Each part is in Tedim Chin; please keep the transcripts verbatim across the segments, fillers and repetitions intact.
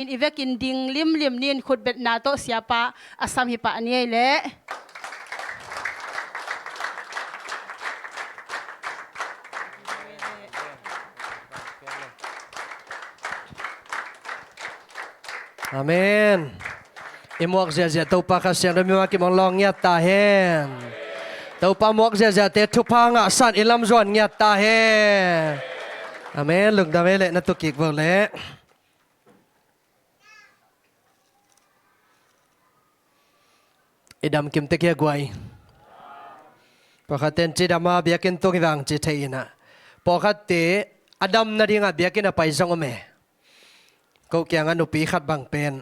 I vekin ding limlim ni in, khutbetna tawh siapa a sam hi pah ni ei leh. Amen. I muak ziahziah Topa Kha Siangtho mimal kim hong lawng ngiat ta hen. Topa muak ziahziahte thupha ngahsan i lamzuan ngiat ta hen. Amen. Lungdam ei leh, na tu kik vo leh. I dam kim tek hia guai? Pawlkhatte in cidam a biakinn tung hi vang ci thei inah, pawlkhatte a dam nadingah biakinn a pai zong om e. Ko kiangah nupi khat bang pen,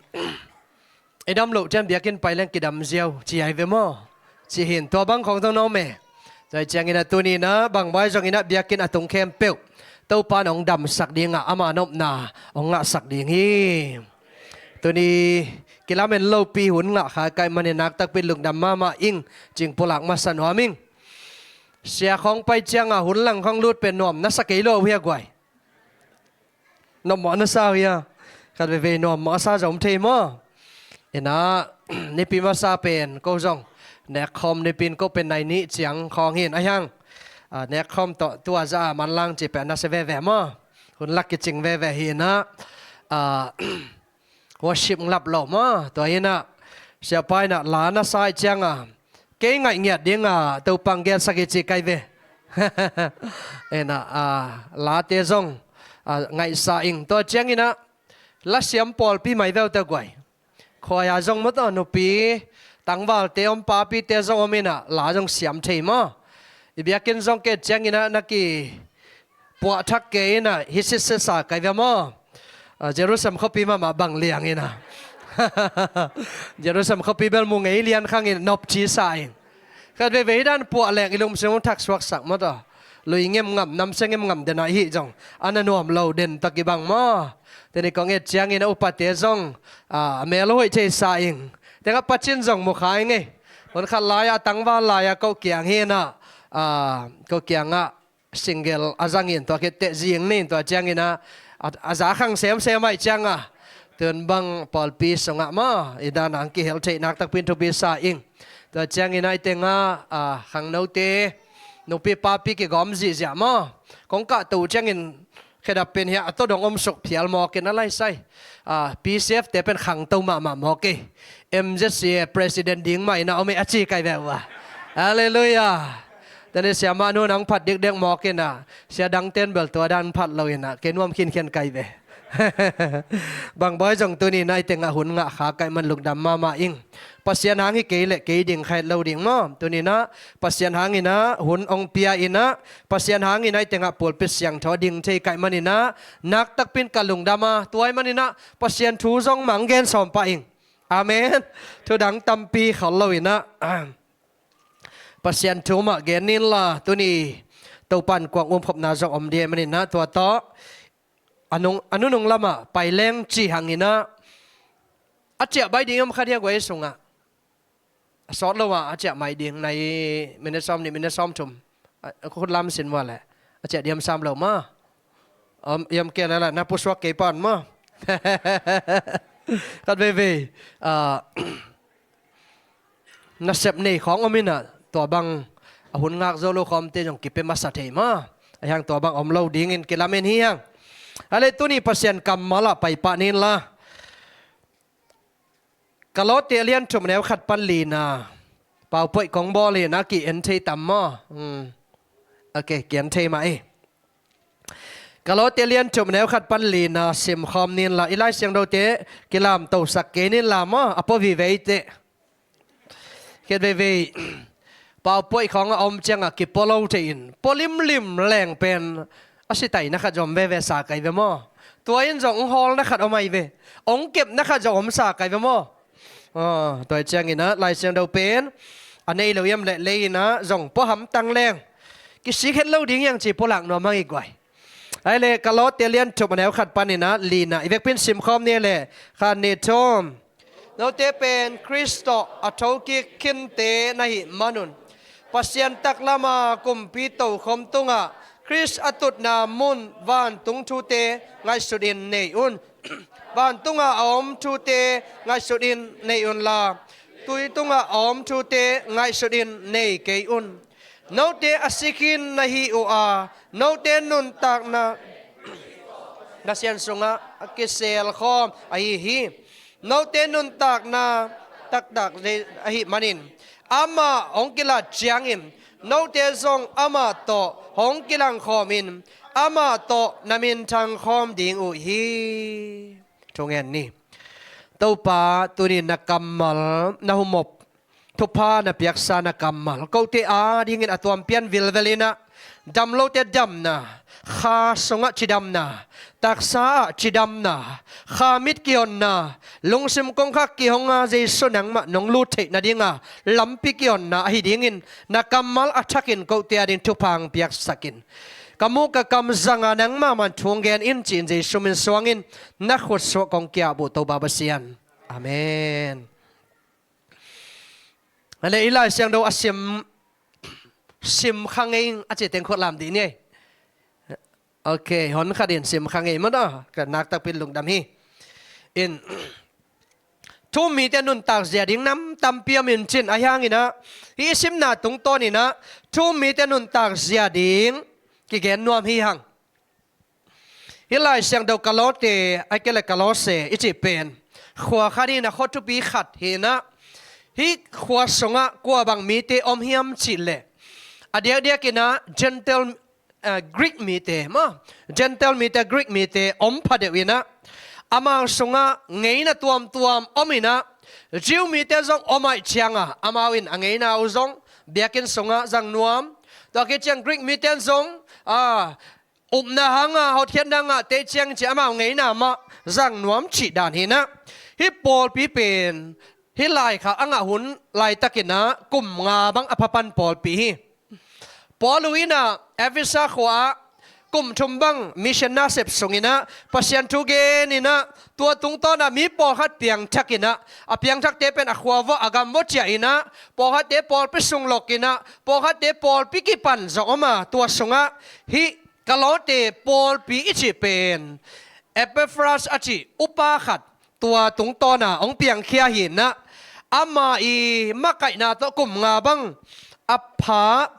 i dam loh ciang biakinn pai leng kidam ziau ci ai ve maw? Ci hi in, tua bang khong zong na om e. Tua hi ciangin a tuni inah bang vai zongin ah biakinn a tung khempeuh Topa in hong damsak dingah ama nopna hong ngahsak ding hi. Tuni kilamen lopi hun ngah kha ka hih manin nak takpi in lungdam mahmah ing, cih pulak masa nuam ing. Sia khawng pai ciangah hun lang khawng lut pen nuam na sa kei lo uh hia guai? Nuam mawh na sa uh hia? Khat veivei nuam mawh a sa zong om thei maw? Inah nipi masa pen ko zong nekkhawm nipi in ko pen nai nih ciang khawng hi in, a hiang, ah, nekkhawm tawh tua za a manlang ci pen na sia veve maw? Hun lak kicing veve hi inah, ah, worship lap lo maw? Tua hi inah siapa inah la na sa ih ciangah kei ngaih ngiat dingah Topa in gensak hi ci ka hi ve. Inah, ah, late zong, ah, ngaihsa ing. Tua ciangin ah lasiam pawlpi mai veu teh guai. Khuai a zong maw tawh nupi tangvalte om, papite zong om inah la zong siam thei maw? I biakinn zong kei ciangin ah na ki puah thak kei inah hi sitset sa ka hi ve maw? Ah, Jerusalem khuapi mahmah bang liang inah. Jerusalem khuapi bel mu ngei lian khang in nopci sa ing. Khat veivei hi dan puah leng i lungsim hong thak suaksak maw tawh. Lui ngem ngam, namsia ngem ngam den ah hi zong a na nuam lo den tawh kibang maw? Tuni kong et ciangin a upate zong, ah, a mel hoih thei sa ing. Tengah pacin zong mu kha ing ei. Hun khat lai-ah tangval lai-ah ko kiang hi inah, ah, ko kiangah single a zangin tua khit teh zing ning, tua ciangin ah a, a za khang semsem ahih ciangah tun bang pawlpi sungah maw i dan ah hong kihel theih nak takpi in thupi sa ing. Tua ciangin ah i tengah, ah, khangnote nupi papi kigawm zihziah maw? Kong kahto uh ciangin khedap pen hiah a tawh dong om suk phial mawk in a laisai. Ah, P C F te pen khangto mahmah mawk ei. M Z C A president ding mah inah om ei a ci ka hi ve uh a. Halleluiah. Tuni siamah nu nang phat dikdek mawk inah sia dangten bel tua dan phat lo inah kei nuam khinkhian ka hi ve. Bang vai zong tuni inah i tengah hun ngah kha ka hih man lungdam mahmah ing. Pasian hang hi kei leh kei ding kha het lo ding maw? Tuni inah Pasian hang inah hun hong pia inah, Pasian hang inah i tengah pulpit siangtho ding thei ka hih man inah nak takpi in ka lungdam a, tua hih man inah Pasian thu zong mah hong gen sawm pah ing. Amen. Thu dang tampi khol lo inah, ah, Pasian thu mah gen ning la, tuni Topa in kuang umkhopna zong om ding ahih man inah tua tawh a nung, a nunung lamah pai leng ci hang inah, a ciah baih ding om kha dia guai sungah? A sawt lo ah a ciah mai ding, nai minute sawm nih, minute sawm thum. A, a khut lam sin mua leh a ciah diam sam lo maw? Om, iam kei leh na pusuak kei pan maw? Khat veivei, ah, nasep nei khawng om inah tua bang a hun ngak zo lo khawmte zong kipia masa thei maw? A hiang tua bang om lo dingin kilamen hi hang. A leh tuni Pasian kammal ah pai pah ning la. Kolosse lian thum neu khat pan lina. Paupoih kong bawl inah ki-en thei tam maw? Hmm. Ok, ki-en thei mah ei. Kolosse lian thum neu khat pan lina simkhawm ning la, i Lai Siangthote kilamtosak kei ning la maw, a pua vive teh. Khat veivei paupoih khawng a om ciangah kipua lo thei in, pua limlim leng pen a sitaina khat zong om veve sa ka hi ve maw? Tua in zong hong hawlna khat om ahi ve, hong kepna khat zong om sa ka hi ve maw? Aw, tua hi ciangin ah Lai Siangtho pen a nei lo hiam leh lei inah zong pua hamtang leng kisik het lo ding hi hang ci pulak nuam hang i guai. Ahih leh Kolosse lian thum neu khat pan inah lina, i vekpi in simkhawm ni leh, khat nih thum. Note pen Khrist tawh a thokik khinte na hih manun Pasian taklama kumpi tokhom tungah Khrist a tutna mun vantung thute ngaihsutin nei un. Vantungah a om thute ngaihsutin nei unla, tui tungah a om thute ngaihsutin nei kei un. Note a sikin na hi uh a, note nuntakna Pasian sungah a kiselkhawm ahi hi. Note nuntakna taktak ahih manin amah hong kilat ciangin note zong amah tawh hong kilangkhawmin amah tawh na minthangkhawm ding uh hi. Thungen ni. Topa, tuni na kammal, na humop, thupha na piaksa na kammal kote adingin a tuampian vilvel inah, dam lote damna, kha sungah cidamna, taksa ah cidamna, kha mit kihonna, lungsim kongkhak kihonga Jesu nangmah nong lut theih nadinga lampi kihonna ahi dingin na kammal a thakin kote ading thupha hong piaksakin, ka mu ka kam zanga nangmah man thu hong gen in ci-in Jesu min suangin na khutsuah kong kiap uh Topa Pasian. Amen. Ale, i Lai Siangtho a sim, sim kha ngei ing a ci teng khut lam dih ni ei. Ok, hon khat in sim kha ngei maw, ka nak takpi lungdam hi. In, thu-um mite nuntak zia ding nam tampi om in cin, ahi hanginah hih i simna tungtawninah thu-um mite nuntak zia ding kigen nuam hi hang. Hih Lai Siangtho Kolose, a kei le Kolose i cih pen khua khat hinah, khua thupi khat hinah, hih khua sungah kua bang mite om hiam cihleh, a diakdiakinah Gentile, eh, Greek mite maw, Gentile mite, Greek mite om phadeuh inah, amau sungah ngeina tuamtuam om inah, Jew mite zong om ahih cianga amau in a ngeina uh zong biakinn sungah zang nuam. Tua khit ciang Greek mite zong, ah, upna hanga hotkhiatna ngahte ciang ci amau ngeina mah zang nuam cih dan hinah, hih pawlpi pen hih laikhak a ngah hun laitakinah kum nga bang a phapan pawlpi hi. Paul uh inah Efesa khua-ah kum thum bang mission nasep sunginah Pasian thu geninah, tua tungtawnah mi pawlkhat piangthakinah, a piangthakte pen a khua vua a gam vua ciah inah, pawlkhatte pawlpi sung lokinah, pawlkhatte pawlpi kipan zong om a, tua sungah hih Kolose pawlpi i cih pen Epaphras a cih upa khat tua tungtawna hong piangkhia hinah, ama i makaihna tawh kum nga bang a pha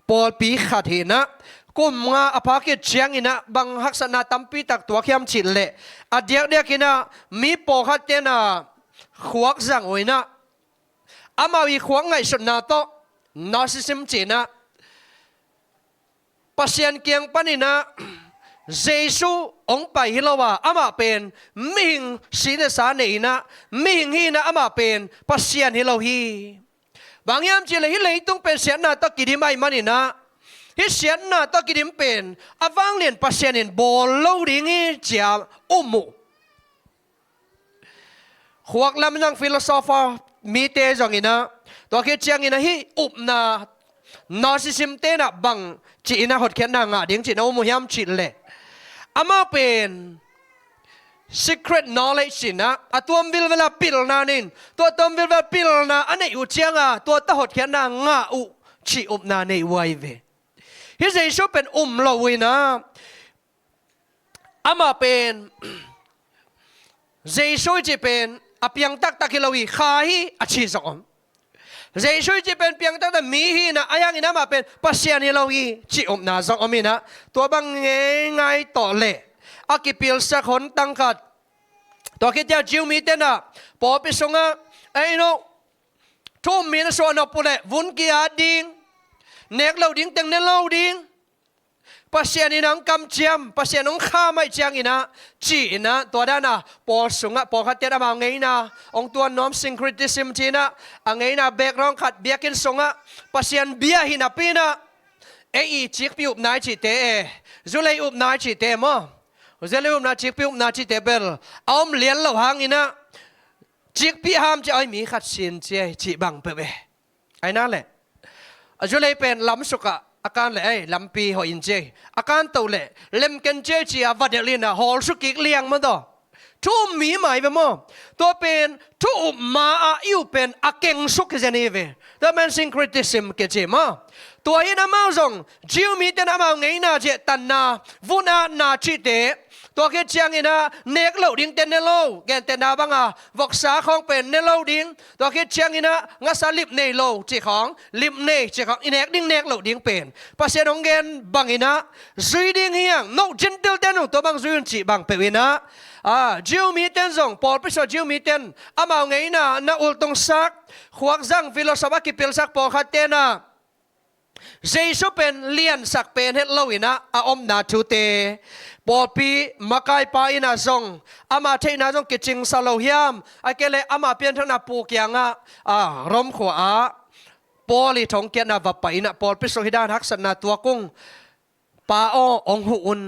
pawlpi khat hinah, kum nga a pha khit cianginah bang haksatna tampi tak tuak hiam cihleh, a diakdiakinah mi pawlkhat tenah khuak zang uh inah, amau i khuak ngaihsutna tawh Gnosticism cinah, Pasian kiang paninah Jesu hong pai hi lo a, amah pen mihing si le sa nei inah, mihing hi inah, amah pen Pasian hi lo hi. Bang hiam cihleh hih leitung pen siatna tawh kidim ahih maninah, hih siatna tawh kidim pen a vanglian Pasian in bawl lo ding hi ci-a um uh. Khuak lam zang philosopher mite zonginah, tua khit cianginah hih upna Gnosticism tenah bang ci-inah hotkhiatna ngah ding cih na um uh hiam cihleh, amau pen secret knowledge inah a tuam vilvela pilna nei in, tua tuam vilvela pilna a neih uh cianga tua tawh hotkhiatna ngah uh cih upna nei uh ahi ve. Hih Jesu pen um lo uh inah, amah pen Jesu i cih pen a piang taktak hi lo hi, kha hi a ci zong om. Jesu i cih pen piang taktak mi hi inah, ahi hangin amah pen Pasian hi lo hi cih upna zong om inah, tua bang ngeingai tawh leh a kipilsak hon tangkhat, tua khit ciang Jew mi tenah pawlpi sungah, ei no, thu-um mi na suah nop uh leh vun ki-at ding, nek lo ding teng ne lo ding, Pasian in hong kamciam, Pasian hong kham ahih cianginah ci-inah, tua danah pawl sungah pawlkhat ten amau ngeina hong tuan nuam, syncretism ci-inah, a ngeina background khat biakinn sungah Pasian bia hi napi inah, ei i cikpi upna i cihte e, zulei upna i cihte maw, zulei upna, cikpi upna cihte bel a om lian loh hanginah, cikpi ham ci-a, oi, mi khat sin ci ei cih bang peuh e. Ahi nak leh a zulei pen lamsukah a kan leh, ei, lampi hoih in ci ei, a kan toh leh lemken ci ei ci-a va delh inah hawlsuk kik liang maw taw. Thu-um mi mai ve maw? Tua pen thu-up ma-ah i up pen a kengsuk hi zen hi ve. Tua pen syncretism kici maw? Tua hi inah amau zong Jew mi ten amau ngeina, zehtanna, vun-atna cihte, Tua khit ciangin ah nek loh dingte ne lo, gentehna banga voksa khawng pen ne lo ding. Tua khit ciangin ah ngasa lip nei lo cih khawng, lip nei cih khawng, i nek ding nek loh ding pen Pasian hong gen bangin ah zui ding hi hang. No Gentile-te nung tua bang zui un cih bang peuh in ah, a, Jew mite in zong, pawlpi sung Jew mite in amau ngeina na ultungsak, khuakzang philosophy a kipilsak pawlkhatte in ah Jesu pen liansak pen het lo in ah a omna thute, pawlpi makaipa in ah zong ama theihna zong kicingsa lo hiam, a kei leh ama pianthakna pu kiangah, a, Rom khua-ah Paul i thongkiatna va pai in ah pawlpi sung hih dan haksatna tuak ung, Pa aw, hong huh un,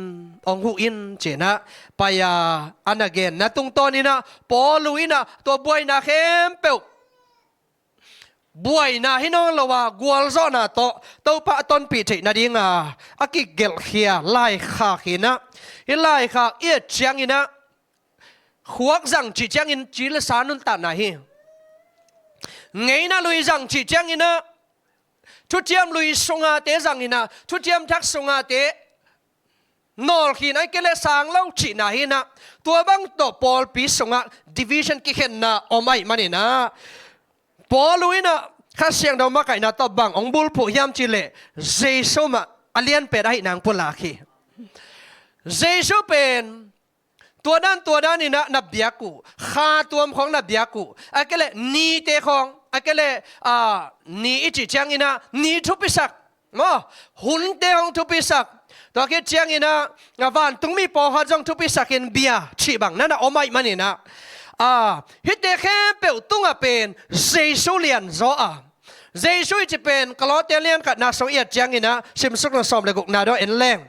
hong huh in, ci-in ah pai-a a na genna tungtawn in ah Paul uh in ah tua buaina khempeuh, buaina hi nawn lo a, gualzawhna tawh Topa a tonpih theih nadinga a kigelhkhia laikhak hi in ah, hih laikhak i et ciangin ah khuak zang cih ciangin ci le sa nuntakna hi. Ngeina lui zang cih ciangin ah thutiam lui sungate zang in ah, thutiam thak sungate nawlkhin, a kei leh sang lo cihna hi in ah, tua bang tawh pawlpi sungah division, kikhenna om ahih manin ah Paul uh in ah Kha Siangtho makaihna tawh bang hong bulphuh hiam cih leh Jesu mah a lianpen ahih nang pulak hi. Jesu pen tua dan tua dan in ah na biak uh, kha tuam khawng na biak uh, a kei leh nite khawng, a kei leh, a, ni i cih ciangin ah ni thupisak, maw, hunte hong thupisak. Tua khit ciangin ah, a, vantungmi pawlkhat zong thupisakin bia cih bang na na om ahih manin ah, a, hihte khempeuh tungah pen Jesu lianzaw a, Jesu i cih pen Kolose lian khatna sung i et ciangin ah simsuk na sawm le gukna dong en leng,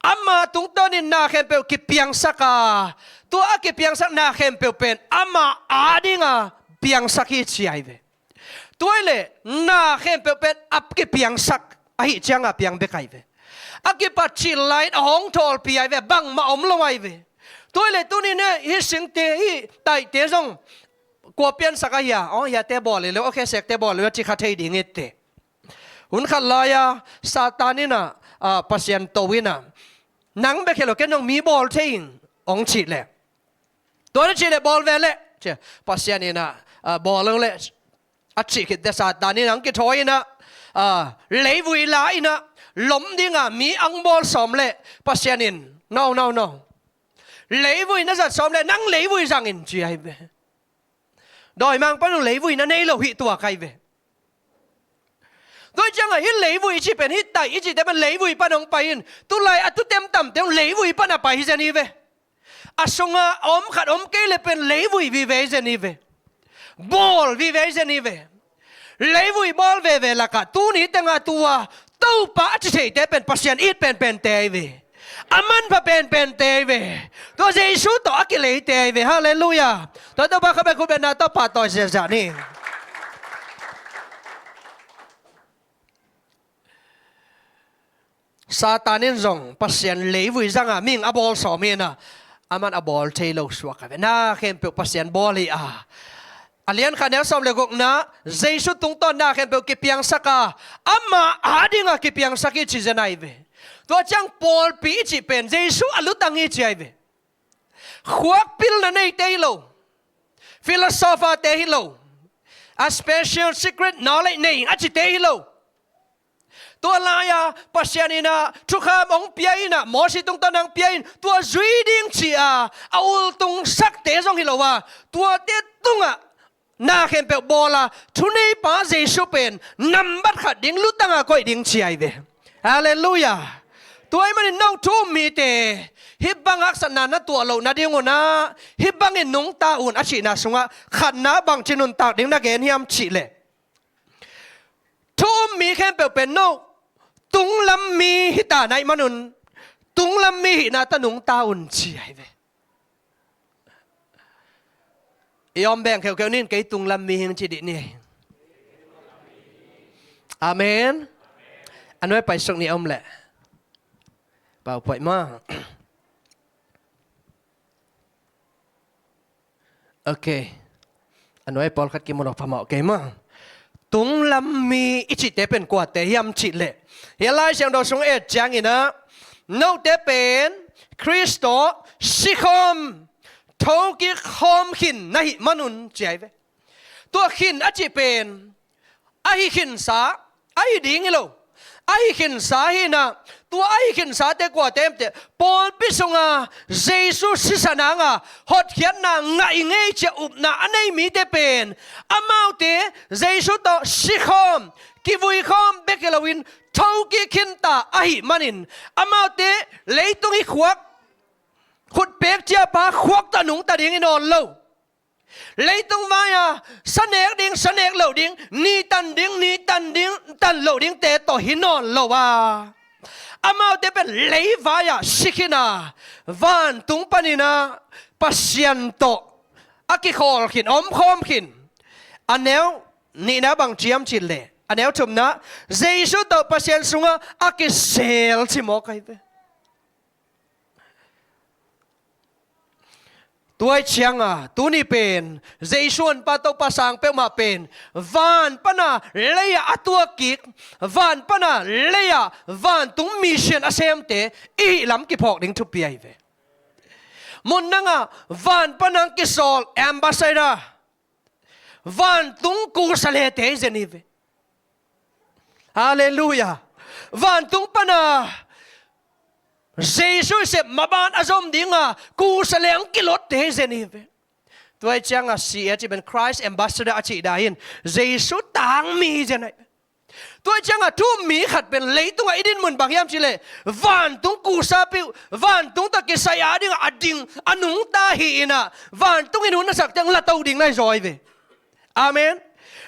ama tungtawnin na khempeuh kipiangsak a, tua a kipiangsak na khempeuh pen ama adinga piangsak hi ci ahi ve. Tua hi leh na khempeuh pen a kipiangsak ahih cianga piang bek ahi ve. A kipat cil lai-in a hong thawlpi ahi ve, bangmah om lo ahi ve. Tua hi leh tuni-in hih singte, hih taihte zong kua piansak ahia? Aw, hiate bawl hi lo, aw, khesekte bawl hi lo, a ci kha thei ding hi teh. Hun khat lai-a Satan in ah, a, Pasian to in ah, nang bek hi lo, ken zong mi bawl thei ing, hong cih leh, tua na cih leh bawl ve leh, ci, Pasian in ah, a, bawl lo leh, a cih khit teh Satan in ah hong kithawi in ah, a, leivui la in ah lom dinga mi hong bawl sawm leh Pasian in, no, no, no, leivui na zat sawm leh nang leivui zang in, ci ahi ve. Dawimangpa nung leivui na nei lo hi tuak ahi ve. Tua hi ciangah hih leivui i cih pen, hih taih i cihte pen leivui pan hong pai in, tulai a tutem tamte hong leivui pan a pai hi zen hi ve. A sungah a om khat om kei leh pen leivui vive hi zen hi ve. Bawl vive hi zen hi ve. Leivui bawl veve lakah tuni tengah tua Topa a ci theite pen Pasian it penpente ahi ve. A manpha penpente ahi ve. Tua Jesu tawh a kileite ahi ve. Halleluiah. Tua Topa kha bek khut beng na tawh pahtawi ziahziah ni. Satan in zong Pasian leivui zanga mihing a bawl sawm hi in ah, aman a bawl thei lo suak ahi ve. Na khempeuh Pasian bawl hi a, a lian khat neu sawm le gukna, Jesu tungtawn na khempeuh kipiangsak a, ama adinga kipiangsak hi ci zen ahi ve. Tua ciang pawlpi i cih pen Jesu a lutang hi ci ahi ve. Khuak pilna neite hi lo, philosopher-te hi lo, a special secret knowledge nei ing a cite hi lo. Tua lai-a Pasian in ah thukham hong pia in ah, Mosi tungtawn hong pia in, tua zui ding ci-a a ultungsakte zong hi lo a, tuate tungah na khempeuh bawl a, thuneipa Jesu pen nambat khat ding, lutanga koih ding ci ahi ve. Halleluiah. Tua ahih manin no thu um mite, hih bang haksatna na tuah loh nadingun ah hih bangin nungta un a cihna sungah khatna bangci nuntak ding na gen hiam cih leh, thu um mi khempeuh pen no tunglam mi hi ta na hih manun, tunglam mi hihna tawh nungta un ci ahi ve. I om beng kheuhkheuh ni in, kei tunglam mi hing ci dih ni. Amen. A nuai paisuk ni om leh. Pau paih ma. Ok. A nuai pawlkhat kimu lo phamawh kei ma. Tunglam mi i cihte pen kuate hiam cih leh, hih Lai Siangtho sung et ciangin ah, note pen Khrist tawh sikhawm, thokik khawm khin na hih manun ci ahi ve. Tua khin a cih pen ahi khinsa ahi ding hi lo. Ahi khinsa hi inah, tua ahi khinsate kuate hiam cih leh pawlpi sunga Jesu sisan hanga hotkhiatna ngah i ngei cih a upna a nei mite pen, amaute Jesu tawh sikhawm, kivuikhawm bek hi loin thokik khinta ahih manin, amaute leitung hi khuak, khutpek ciapa khuak tawh nungta ding hi nawn lo. Leitung vai-a sa nek ding, sa nek loh ding, ni tan ding, ni tan ding, tan loh dingte tawh hi nawn lo a, amaute pen leivai-ah si khin a, vantung paninah Pasian tawh a kikhawl khin, omkhawm khin. A neu nihna bang ci hiam cih leh, a neu thumna, Jesu tawh Pasian sungah a kisel ci mawk ahi ve. Tua ahih cianga tuni pen Jesu honpa Topa sang peuhmah pen van pana lei-ah a tuakkik, van pana lei-ah vantung mission a semte i hih lam kiphawk ding thupi ahi ve. Mun dangah van pana kisawl ambassador, vantung kusa lete hi zen hi ve. Halleluiah. Vantung pana Jesu i sep maban a zom dinga kusa leng kilotte hi zen hi ve. Tua ahih cianga C A cih pen Christ Ambassador a cih dan in Jesu tangmi hi zen ahi ve. Tua ahih cianga thu mi khat pen leitungah i dinmun bang hiam cih leh, vantung kusapi uh, vantung tawh kisai a dingah a ding, a nungta hi inah, vantung in hun a sak ciang lato ding na hi zaw hi ve. Amen.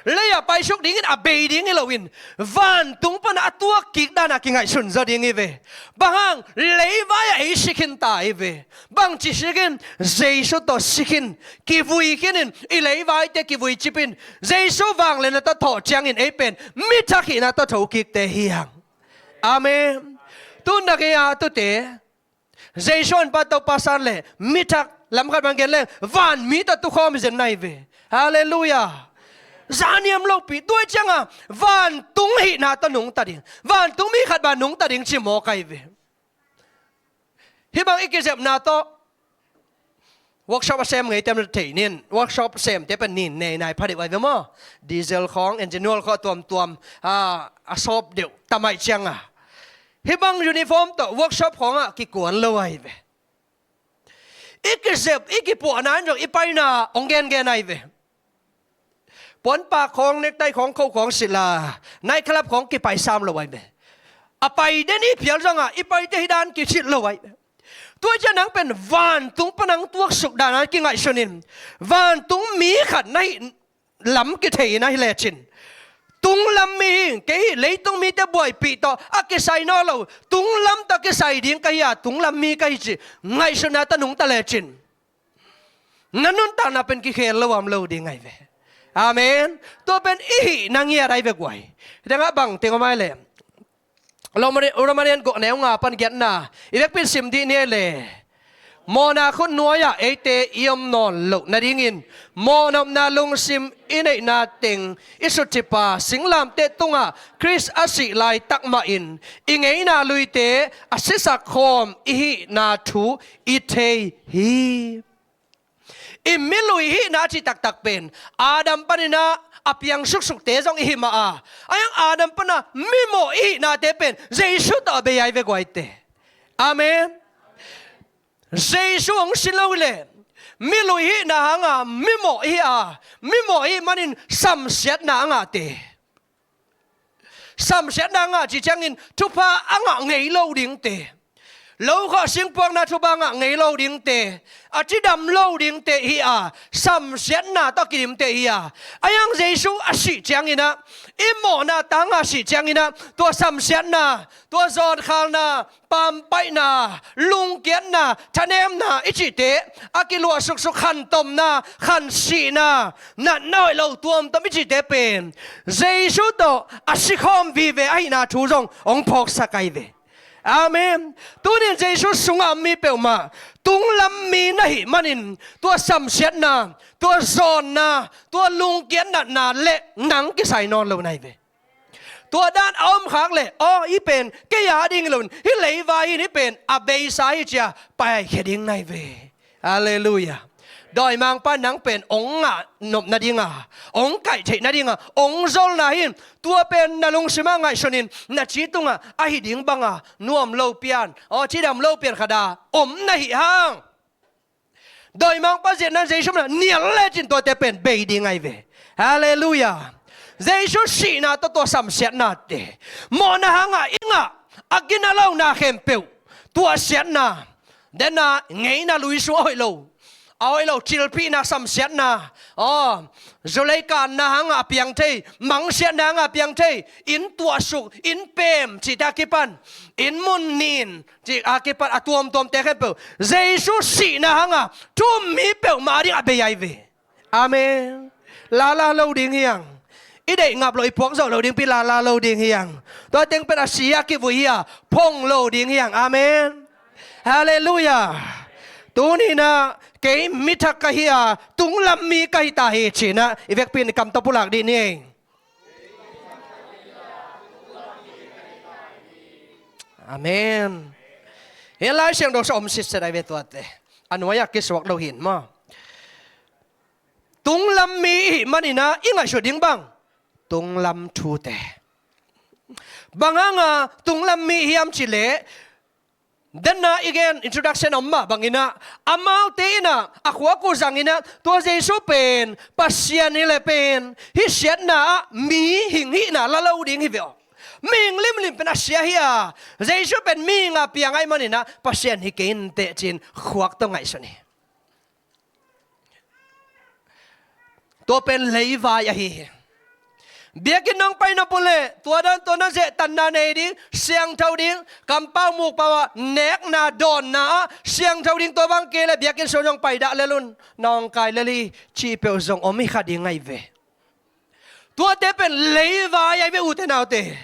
Lei-ah paisuk dingin a bei ding hi loin, vantung pana a tuakkik dana kingaihsun zaw ding hi ve. Bang hang, leivai-ah ei si khinta hi ve. Bangci si khin, Jesu tawh si khin, kivui khinin, i leivaite kivui cipin, Jesu vangliatna tawh thawh ciangin ei pen mi thak hihna tawh thokikte hi hang. Amen. Tun na kei a tute Jesu honpa Topa san leh mi thak, lamkhat bang gen leng vanmi tawh tukhawm hi zen na hi ve. Halleluiah. Zaniam lopi, tua ahih cianga vantung hihna tawh nungta ding, vantung mi khat bang nungta ding ci mawk ahi ve. Hih bang i kizepna tawh workshop a sem ngeite na thei nin, workshop semte pen nin nei nai pha deuh ahi ve maw. Diesel khawng, engine oil khawng a tuamtuam, a, a sawp deuh tam ahih cianga, hih bang uniform tawh workshop khawngah kikuan lo ahi ve. I kizep, i kipuahna in zong i paina hong gengen ahi ve. Puanpak khawng, necktie khawng, kho khawng silh a, night club khawng kipai sam lo ahi ve. A pai den i phial zongah i paite hih dan kicilh lo ahi ve. Tua ahih ciang nang pen vantung pana hong tuaksuk dana kingaihsun in, vantung mi khat na hih lam kithei na hi lecin, tunglam mi hi, kei hih leitung mite buaipih tawh a kisai nawn lo, tunglam tawh kisai ding ka hi a, tunglam mi ka hi cih ngaihsutna tawh nungta lecin, na nuntakna pen kikhel lo om lo ding ahi ve. Amen. Tua pen i hihna ngiat ahi ve guai. Hih tengah bang teng om ahi leh, Roma, Roma lian guk, neu nga pan giatna i vekpi in sim dih ni ahi leh, mawhna khut nuai-ah eite i om nawn loh nadingin, mawhnopna lungsim i neihna teng i sutcipa singlamteh tungah Khrist a sih laitak mahin i ngeina luite a sisak khawm i hihna thu i thei hi. I milui hihna a cih taktak pen Adam paninah a piang suksukte zong i hi mah a, a hiang Adam pana mimawh i hihnate pen Jesu tawh a bei ahi ve guaite. Amen. Jesu hong si lo hileh milui hihna hanga mimawh i hi a, mimawh i hih manin samsiatna a ngahte, samsiatna a ngah cih ciangin thupha a ngah ngei lo dingte, lokhawh singpuakna thupha a ngah ngei lo dingte, a cidam lo dingte i hi a, samsiatna tawh kidimte i hi a. A hiang Jesu a sih cianginah, i mawhna tanga sih cianginah, tua samsiatna, tua zawnkhalna, pampaihna, lungkiatna, thanemna i cihte, a kiluah suksuk khantomna, khansihna, natna hoih lo tuamtuam i cihte pen Jesu tawh a sikhawm vive ahihna thu zong hong phawksak ahi ve. Amen. Tunin Jesu sungah mi peuhmah tunglam mi na hih manin tua samsiatna, tua zawnna, tua lungkiat natna le nang kisai nawn lo na hi ve. Tua dan a om khak leh, aw, hih pen kei a ding hi loin, hih leivai in hih pen a beisa hi ci-a paikhia ding nai ve. Halleluiah. Dawimangpa nang pen ong ngah nop nadinga, ong kaih theih nadinga ong zolna hi. Tua pen na lungsimah ngaihsunin, na ci tungah ahi ding banga nuam lo pian, aw, cidam lo pian khata om na hih hang, dawimangpa ziatna Jesu mah nial lecin tuate pen bei ding ahi ve. Halleluiah. Jesu sihna tawh tua samsiatnate, mawhna hangah i ngah a gina lona khempeuh, tua siatna, dena ngeina luisung a hoih lo, a hoih lo cilphihna, samsiatna, aw, zulei kanna hangah a piang thei, mangsiatna hangah a piang thei, inn tuahsuk, inn pem cihte a kipan, inn mun nin cih a kipan a tuamtuamte khempeuh Jesu sihna hangah thu um mi peuhmah ding a bei ahi ve. Amen. Lala lo ding hiang. I deih ngap lo, i puak zawh lo ding pi lala lo ding hiang. Tua teng pen a si a kivui hi-a phong lo ding hiang. Amen. Halleluiah. Tuninah kei mi thak ka hi-a tunglam mi ka hi ta hi cinah i vekpi in i kam tawh pulak dih ni. Amen. Hih Lai Siangtho sung om sitset ahi ve tuate. A nuai-ah kisuak lo hin maw. Tunglam mi i hih maninah i ngaihsut ding bang tunglam thute. Bang hanga tunglam mi hiam cileh, dena i gen introduction om mah banginah, amaute inah a khuak uh zanginah tua Jesu pen Pasian hi le pen hih siatna ah mihing hihna la lo ding hi ve aw. Mihing limlim pen a sia hi-a, Jesu pen mihing a piang ahi maninah Pasian hi kei inteh cin khuak tawh ngaihsun hi. Tua pen leivai ahi hi. Biakinn nong pai nop uh leh tua dan tua na zehtanna nei ding, siangtho ding, kampau mukpau ah nekna dawnna ah siangtho ding, tua bang kei leh biakinn sung nong pai dah lel un, nong kai lel hi cih peuh zong om hi kha ding ahi ve. Tuate pen leivai ahi ve ute naute.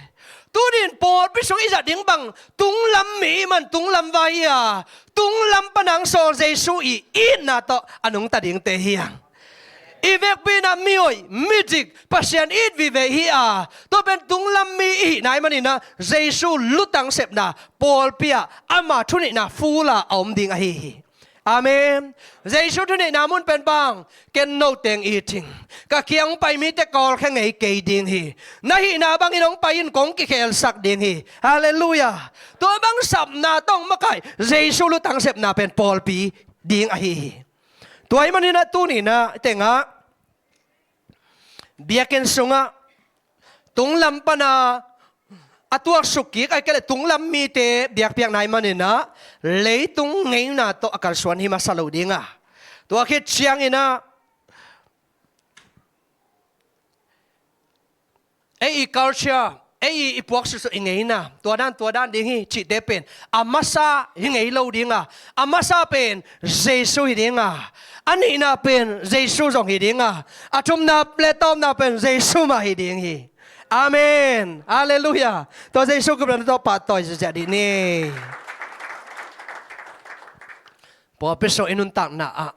Tunin pawlpi sung i zat ding bang tunglam mi i man tunglam vai hi-a, tunglam panang sawl Jesu i itna tawh a nungta dingte hiang. I vekpi inah mihoih midik Pasian it vive hi-a, tua pen tunglam mi i hihna ahi maninah Jesu lutang sepna pawlpi ah ama thunihna fula a om ding ahi hi. Amen. Jesu thunihna mun pen bang, ken no teng i thing, ka kiang pai mite kawlkhia ngei kei ding hi. Na hihna bangin hong pai in kong kikhelsak ding hi. Halleluiah. Tua bang sapna tawh hong makaih Jesu lutang sepna pen pawlpi ding ahi hi. Tua ahi maninah tuninah tengah biakinn sungah tunglam pana a tuaksuk kik ahi kei leh tunglam mite biakpiakna ahi maninah leitung ngeina tawh a kalsuan hi masa lo dinga, tua khit cianginah ei i culture, ei i puak susu i ngeina, tua dan tua dan ding hi cihte pen a masa hi ngei lo dinga, a masa pen Jesu hi dinga, a nihna pen Jesu zong hi dinga, a thumna le tawpna pen Jesu mah hi ding hi. Amen. Halleluiah. Tua Jesu gupna tawh pahtawi ziazia dih ni. Pawlpi sung i nuntakna ah,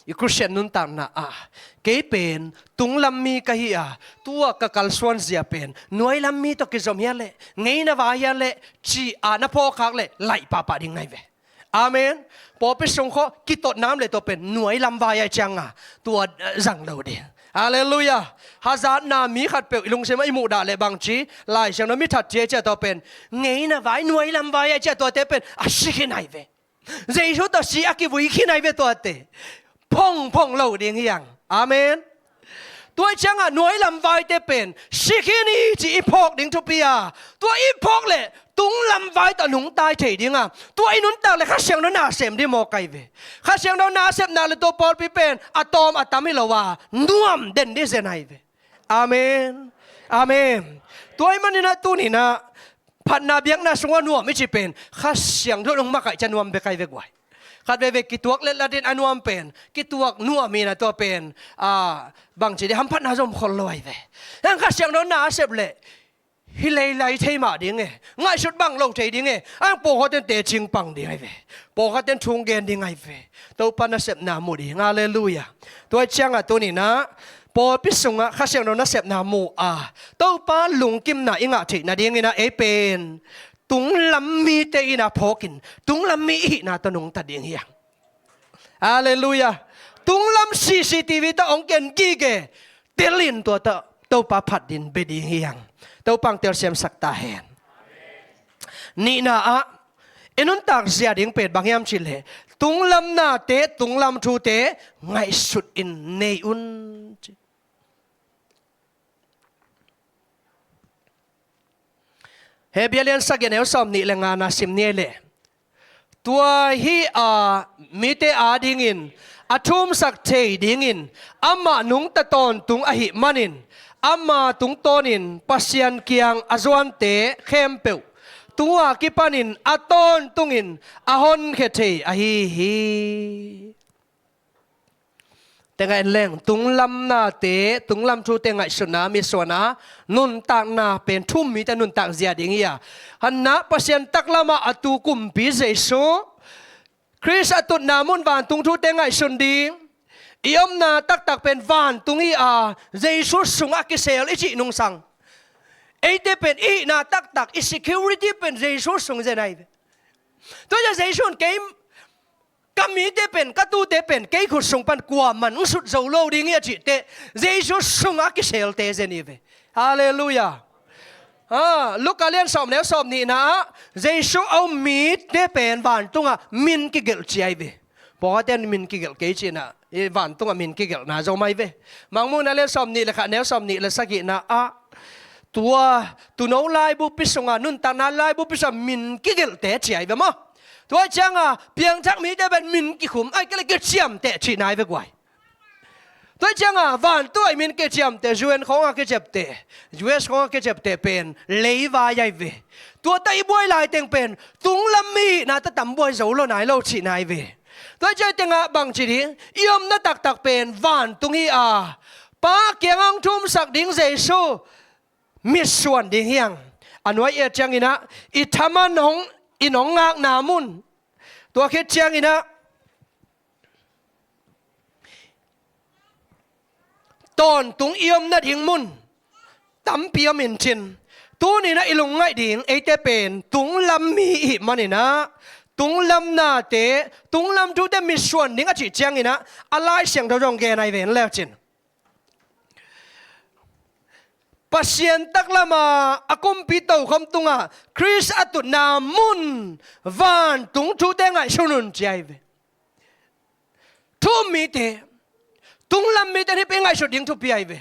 i Khristian nuntakna ah, kei pen tunglam mi ka hi a, tua ka kalsuan zia pen nuailam mi tawh kizom hia leh, ngeina vai hia leh, ci-a na phawkkhak leh laih pahpah ding nai ve. Amen. Pawlpi sung khawh kitotna om leh tua pen nuailam vai ahi cianga tua, eh, zang lo ding. Halleluiah. Hazatna mi khatpeuh i lungsimah i muhdah leh bangci, Lai Siangtho mi that ci ahi cia tua pen ngeina vai, nuailam vai ahi cia tuate pen a si khin ahi ve. Jesu tawh si a kivui khin ahi ve tuate. Phongphong lo ding hiang. Amen. Tua ahi cianga nuailam vaite pen si khin hi ci i phawk ding thupi a, tua i phawk leh tunglam vai tawh nungtai thei dinga, tua i nuntak leh Kha Siangtho na sem ding mawk ahi ve. Kha Siangtho na sepna leh tua pawlpi pen a tawm a tam hi lo a, nuam den ding zen ahi ve. Amen. Amen. Tua ahi maninah tuninah phatna biakna sungah nuam i cih pen Kha Siangtho nong makaih cia nuam bek ahi ve guai. Khat veve kituak letlatin a nuam pen kituak nuam inah tua pen, a, bangci dih hamphatna zom khol lo ahi ve. Hang Kha Siangtho na a sep leh hi leilai thei mah ding e, ngaihsut bang lo thei ding e, ang pawlkhatte tecing pang ding ahi ve. Pawlkhatte thung gen ding ahi ve. Topa nasepna mu ding. Halleluiah. Tua ahi cianga tuninah pawlpi sungah Kha Siangtho nasepna mu a, Topa lungkimna i ngah theih nadingin ah ei pen tunglam mite in ah phawkin tunglam mi i hihna tawh nungta ding hi hang. Halleluiah. Tunglam C C T V tawh hong ken gige, telin tua tawh Topa phat ding bia ding hi hang. Topa hong telsiamsak ta hen. Nihna ah i nuntak zia ding pen bang hiam cih leh, tunglam nate, tunglam thute ngaihsut in nei un, ci. Hebru lian sagih, neu sawmnih le ngana sim ni ei leh, tua hi a, mite adingin a thumsak thei dingin amah nungta tawntung ahih manin, ama tungtawnin Pasian kiang a zuante khempeuh tu-a kipanin a tawntungin a honkhia thei ahi hi. Tengah en leng, tunglam nate, tunglam thute ngaihsutna, mitsuanna, nuntakna pen thu-um mite nuntak zia ding hi a, hanah Pasian taklamah a tu kumpi Jesu Khrist a tutna mun vantung thute ngaihsun ding. I omna taktak pen vantung hi a, Jesu sungah kisel i cih nungsang, eite pen i hihna taktak, i security pen Jesu sung zen ahi ve. Tua hi a, Jesu in kei, ka mite pen, ka tute pen kei khut sung pan kuaman hong sut zo lo ding hi a cih teh, Jesu sungah kiselte zen hi ve. Halleluiah. Ah, Luka lian sawm, neu sawmnihna ah Jesu a um mite pen vantungah min kigelh ci ahi ve. Pawlkhatte in min kigelh kei cihna, i vantungah min kigelhna zong om ahi ve. Mangmuhna lian sawmnih le khat, neu sawmnih le sagihna ah, tua tuuno laibupi sungah, nuntakna laibupi sungah min kigelhte ci ahi ve maw. Tua ciangah piangthak mite pen min kikhum, ahih kei leh kiciamteh cihna ahi ve guai. Tua ciangah vantung a i min kiciamteh, U N khawngah kiciamteh, U S khawngah kiciamteh pen leivai ahi ve. Tua tawh i buai laiteng pen tunglam mi hihna tawh tam buai zo lo nai lo cihna ahi ve. Tua ciang tengah bangci ding, i omna taktak pen vantung hi a, Pa kiangah hong thumsak ding Jesu mitsuan ding hi hang. A nuai et ciangin ah i thaman hong, i nong ngakna mun, tua khit ciangin ah tawntung i om nading mun tampi om in cin. Tuni-in ah i lungngaih ding, eite pen tunglam mi i hih manin ah, tunglam nate, tunglam thute mitsuan ding a cih ciangin ah, a Lai Siangtho zong gen ahi ve, en le uh cin. Pasian taklamah a kumpi tokhom tungah Khrist a tutna mun vantung thute ngaihsun un ci ahi ve. Thu-um mite, tunglam mite in hih pen ngaihsut ding thupi ahi ve.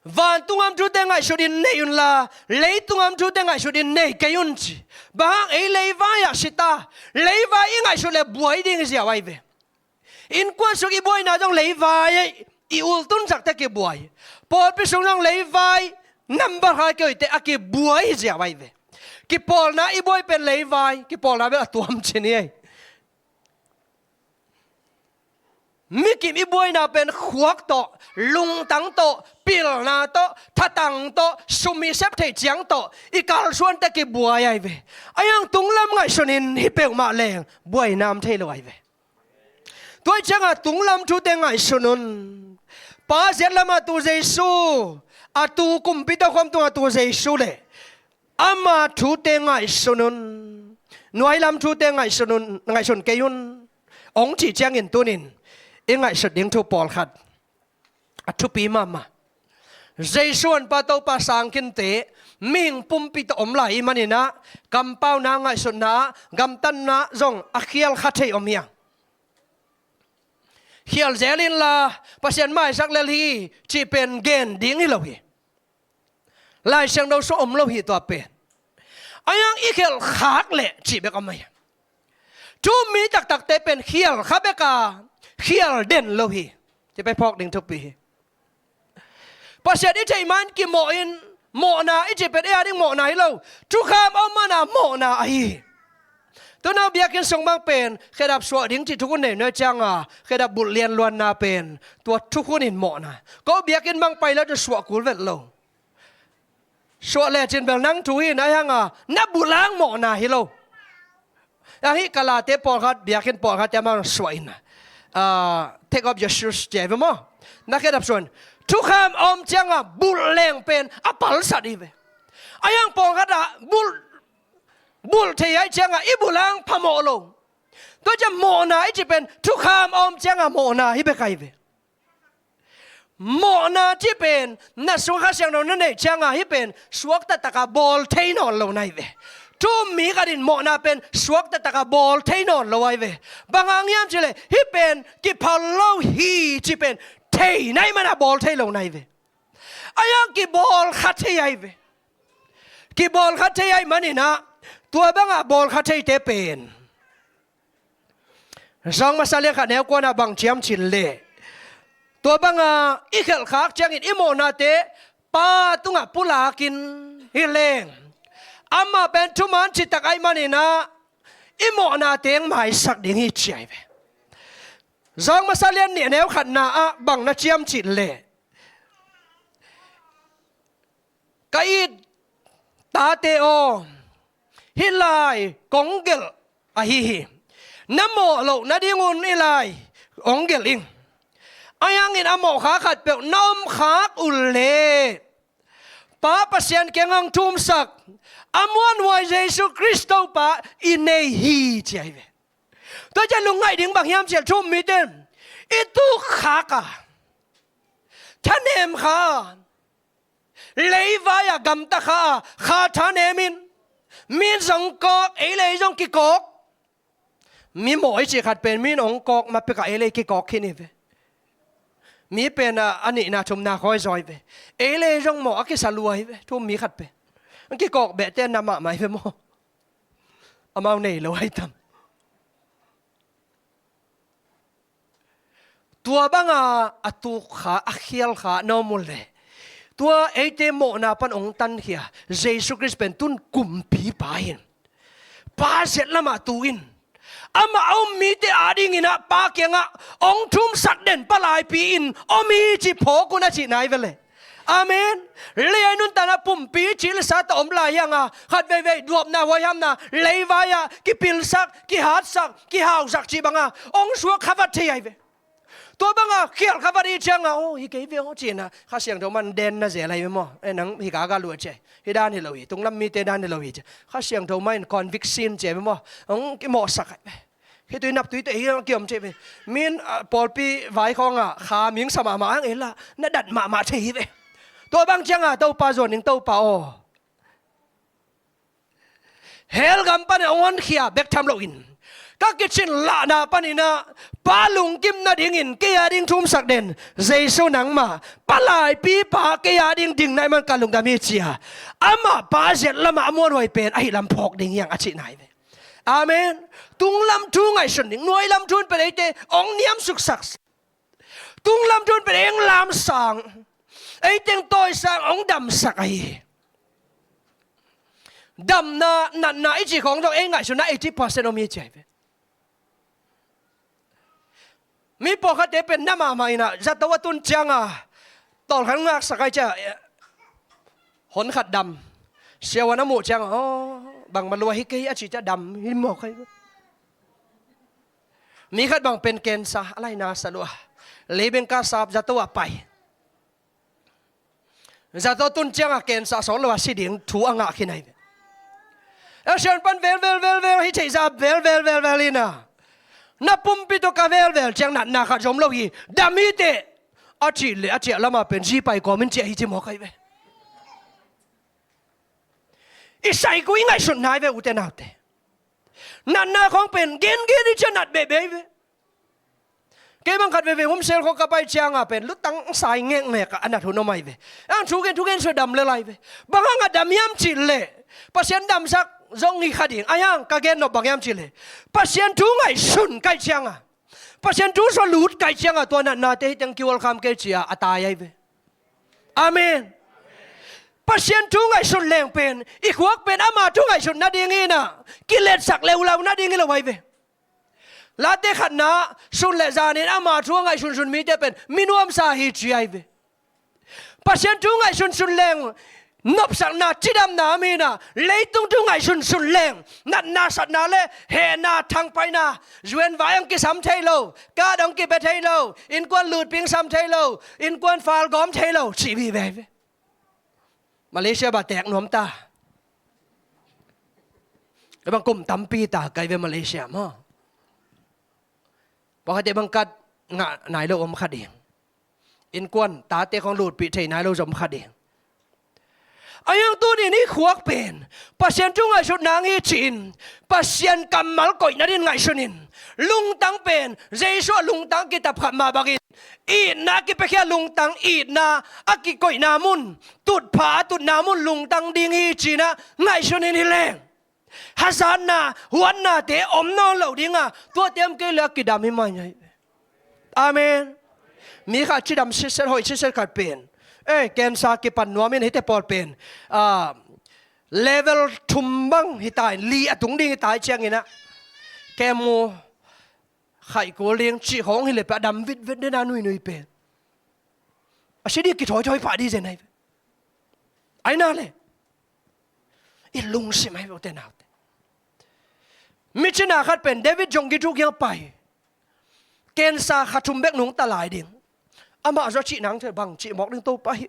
Vantung a om thute ngaihsut in nei unla, leitung a om thute ngaihsut in nei kei un ci. Bang hang, ei leivai ah si ta, leivai i ngaihsut leh buai ding hi ziau ahi ve. Innkuan sung i buaina zong leivai ah i ultunsak teh kibuai. Pawlpi sung zong leivai number khat kei uh teh a kibuai hi ziau ahi ve. Kipawlna i buai pen leivai, kipawlna bel a tuam cin hi ei. Mi kim i buaina pen khuak tawh, lungtang tawh, pilna tawh, thatang tawh, sum i sep theih ciang tawh i kalsuan teh kibuai ahi ve. Ahi hang tunglam ngaihsun in hi peuhmah leng buaina om thei lo ahi ve. Tua ahih ciangah tunglam thute ngaihsun un. Pa ziat lamah tu Jesu, a tu kumpi tokhom tungah tu Jesu le ama thute ngaihsun un. Nuailam thute ngaihsun un, ngaihsun kei un, hong cih ciangin tuni-in i ngaihsut ding thu pawlkhat a thupi mahmah. Jesu honpa Topa sang khinte mihing pumpi tawh om lai ahih manin ah, kampauna, ngaihsutna, gamtatna zong a khial kha thei om hi hang. Khial zel inla, Pasian maisak lel hi cih pen gen ding hi lo hi. Lai Siangtho sungah om lo hi tua pen. Ahi hang i khial khak leh cih bek om ahi. Thu-um mi taktakte pen khial kha bek a, khial den lo hi. Cih pen phawk ding thupi hi. Pasian i theih ma-in kimawh in, mawhna i cih pen ei a ding mawhna hi lo. Thukham a om man a mawhna ahi hi. Tuna biakinn sung bang pen khedap suah ding cih thukhun nei nuai ciangah, khedap bulh lianluanna pen tua thukhun in mawhna. Ko biakinn bang pai leh tun suah kul vet lo. Suah lecin bel nang thu hi na, ahi hang a na bulh hang mawhna hi lo. Ahi, ka late pawlkhat, biakinn pawlkhat te amau suah in a, ah, take up your shoes ci ai ve maw. Na khedap suan. Thukham a om ciangah bulh leng pen a palsat hi ve. A hiang pawngkhatah bulh, bulh thei ai ciangah i bulh hang phamawh lo. Tua ciah mawhna i cih pen thukham a om ciangah mawhna hi bek ai ve. Mawhna cih pen na sungah Kha Siangtho na neih ciangah hih pen suakta takah bawl thei nawn lo na hi ve. Thu-um mi khat in mawhna pen suakta takah bawl thei nawn lo ai ve. Bang hang hiam cihleh hih pen kiphal lo hi cih pen thei na hih manah bawl thei lo na hi ve. A hiang kibawl kha thei ai ve. Kibawl kha thei ai maninah tua bangah bawl kha theite pen Zawng masa lian khat neu kuanah bang ciam cih leh, tua banga i khelhkhak ciangin i mawhnate Pa tungah pulakin hi leng, amah pen thuman citak ai maninah i mawhnate hong maisak ding hi ci ai ve. Zawng masa lian nih neu khatna ah bang na ciam cih leh, ka it tate aw, hih lai kong gelh ahi hi. Na mawh loh nadingun hih lai hong gelh ing. Ahi hangin a mawhkhak khatpeuh na omkhak uh leh Pa Pasian kiangah hong thumsak a muanhuai Jesu Khrist Topa i nei hi ci ai ve. Tua ciah lungngaih ding bang hiam cihleh thu-um mite in i tukkhak a, thanem kha a, leivai-ah gamta kha a, kha thanem in, mi in zong kawk, ei le ei zong kikawk. Mi mawh i cih khat pen mi in hong kawk ma pekah ei le ei kikawk khin hi ve. Mi pen a, a nihna thumna khawi zaw hi ve. Ei le ei zong mawh a kisa lua hi ve, thu-um mi khat pen. Hong kikawk behte na mahmah hi ve maw. Amau nei lo ai tam. Tua banga a tukkha, a khialkha na om uh leh, tua eite mawhna pan hong tankhia Jesu Khrist pen tun kumpipa hi. Pa zet lamah tu in, amah a um mite adingin ah Pa kiangah hong thumsak den palaipi in om hi ci phawk un a cihna hi ve le. Amen. Lei-a i nuntakna pumpi cih le sa tawh om lai hi hang a, khat veivei duapna, huaihamna, leivai-ah kipilsak, kihatsak, kihausak cih banga hong suak khavat thei ahi ve. Tua banga khial khavat i cianga, oh, hi kei ve aw, ci-in ah Kha Siangtho man den na zel ahi ve maw. Eh, nang hi gaga lua ci ai. Hi dan hi lo hi, tunglam mite dan hi lo hi ci. Kha Siangtho man conviction ci ai ve maw. Hong kimawhsak ahi ve. Khitui naptui teh hi a kiom thei ve. Min, ah, pawlpi vai khawngah kha mihing sa mahmah ang ei lah na dat mahmah thei hi ve. Tua bang cianga Topa zuan ning Topa aw. Hell gam panin hong honkhia bek tham loin, ka kicin lahna paninah Pa lungkim nadingin kei ading thumsak den Jesu nangmah palaipipa kei ading ding na hih man ka lungdam hi ci a, amah Pa zet lamah a muanhuai pen ahi lam phawk ding hi hang a cihna hi ve. Amen. Tunglam thu ngaihsun ding, nuailam thu in pen eite hong niamsuksak. Tunglam thu in pen ei hong lamsang, ei teng tawisang, hong damsak ahi hi. Damna, natna i cih khawng zong ei ngaihsutna eighty percent om hi ci ahi ve. Mi pawlkhatte pen na mahmah inah zato a tun cianga tawlkhat ngaksak ai cia, eh, hon khat dam. Siavuan a muh cianga, aw, bangmah lua hi kei a ci cia dam hi mawk ai. Mi khat bang pen kensa a laina sa lua, leibeng ka sap zato ah pai. Zato tun cianga kensa sawt lo a si ding thu a ngah khin ahi ve. A sian pan velvel velvel hi theih za velvel velvel ina, na pumpi tawh ka velvel ciang natna khat zom lo hi, dam hi teh a cih leh a ciah lamah pen zi pai kawmin ciah hi ci mawk ahi ve. I saikui ngaihsutna ahi ve ute naute. Natna khawng pen genggen i ciah nat behbeh ahi ve. Kei bang khat veve homsel khawng ka pai cianga pen lutang sai ngekngek a nat hun om ahi ve. Ang thugen thugen sua dam lel ahi ve. Bang hanga dam hiam cih leh Pasian damsak zong hi kha ding. Ahi hang ka gen nop bang hiam cih leh Pasian thu ngaihsun kaih cianga, Pasian thu sua lut kaih cianga tua natnate hi teng kiwalkham kei cia a tai ahi ve. Amen. Pasian thu ngaihsun leng pen i khuak pen ama thu ngaihsun nading inah kiletsak leulau nading hi lo ahi ve. Late khatna sun le zanin ama thu a ngaihsunsun mite pen minuamsa hi ci ahi ve. Pasian thu ngaihsunsun leng nopsakna, cidamna om hi-in ah, leitung thu ngaihsunsun leng, natna satna le hehna thangpaihna, U N vai hong kisam thei lo, card hong kipia thei lo, innkuan lutpi hong sam thei lo, innkuan fal gawm thei lo, cih vive hi ve. Malaysia bang teek nuam ta. Hih bang kum tampi ta kai ve Malaysia maw. Pawlkhatte bang card ngah nai lo om kha ding. Innkuan tate khawng lutpih thei nai lo zong om kha ding. Ahi hang tuni-in hih khuak pen Pasian thu ngaihsut nang hi ci-in, Pasian kammal koih nadingin ngaihsun in. Lungtang pen Jesu a lungtang kitap khat mah bangin, itna a kipiakhia lungtang, itna a kikoihna mun, tutphah a tutna mun lungtang ding hi ci-in ah ngaihsun in hi leng, hazatna, huatnate om nawn lo ding a, tuate om kei leh a kidam hi mai hi. Amen. Mi khat cidam sitset, hoih sitset khat pen, eh, cancer kipan nuam in, hihte pawl pen, ah, level thum bang hi ta in, li a tung ding hi ta ahih ciangin ah, chemo khaih kul ding cih khawng hi leh pen a dam vitvit ding a, nuinui pen a si ding, kithawithawi pah ding zen ahi ve. Ahi na leh i lungsim ahi ve ute naute. Mi cina khat pen David Jong Ki Thu kiang pai. Cancer kha thum bek nungta lai ding. Amah zong a cih nang thei, bang cih mawk ding, Topa hi.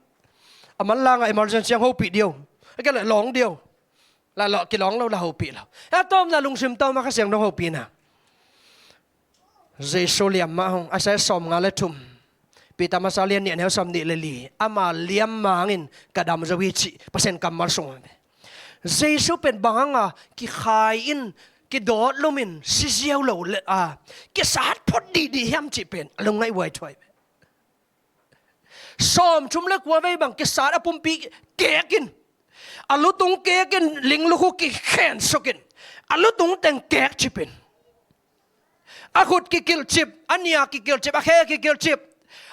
A manlang a emergency hong hopih ding uh, a kei leh lawng ding uh. La lawh, kilawng lo, la hopih lo. A tawpna lungsim tawm a Kha Siangtho hopihna. Jesu liam mah hang, Isaiah sawmnga le thum, Peter masa lian nih, a neu sawmnih le li, ama liam mah hangin ka dam zo hi cih Pasian kammal sung om ve. Jesu pen bang hang a kikhai in, kidawt lum in, si ziau lo le a, kisat phot dihdih hiam cih pen a lungngaih huai thuai ve. Sawmthum le kua vei bang kisat, a pumpi kek in, a lutung kek in, linglukhu kikhensuk in, a lutung teng kek cip in, a khut kikilhcip, a nia kikilhcip, a khe kikilhcip,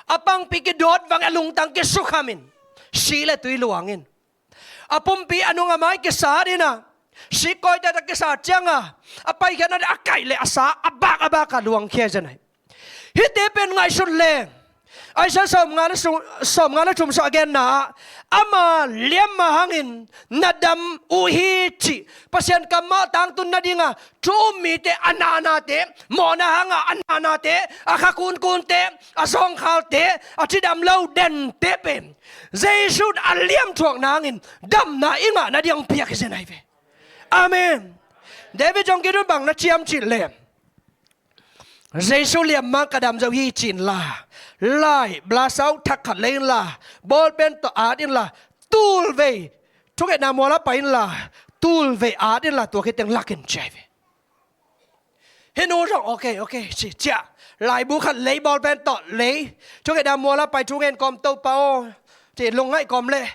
a pangpi kidawt vang, a lungtang kisukham in, si le tui luang in, a pumpi a nung a mai kisat in a, sikkawite tawh kisat ciang a, a paikhiatna a kaih leh a sa a bak a bak a luangkhia zen ahi. Hihte pen ngaihsun leng, Isaiah sawmnga le sung, sawmnga le thum sung a genna ah, ama liam mah hangin na dam uh hi cih Pasian kammal tangtun nading a, thu um mite, a nanate, mawhna hang a a nanate, a kha kunkunte, a zawngkhalte, a cidam lo dente pen Jesu a liam thuak nangin damna i ngah nading hong piak hi zen ahi ve. Amen. David Jong Ki Thu in bang na ci hiam cih leh, Jesu liam mah hang ka dam zo hi ci inla, lai, blasau thak khat lei inla, bawlpen tawh at inla, tul vei thungetna mual ah pai inla, tul vei at inla, tua khit teng lak in, ci ahi ve. Hih nu zong, okay, okay, ci, ci a, laibu khat lei, bawlpen tawh lei, thungetna mual ah pai, thu ngen kawm, Topa aw, ci, lungngaih kawm leh,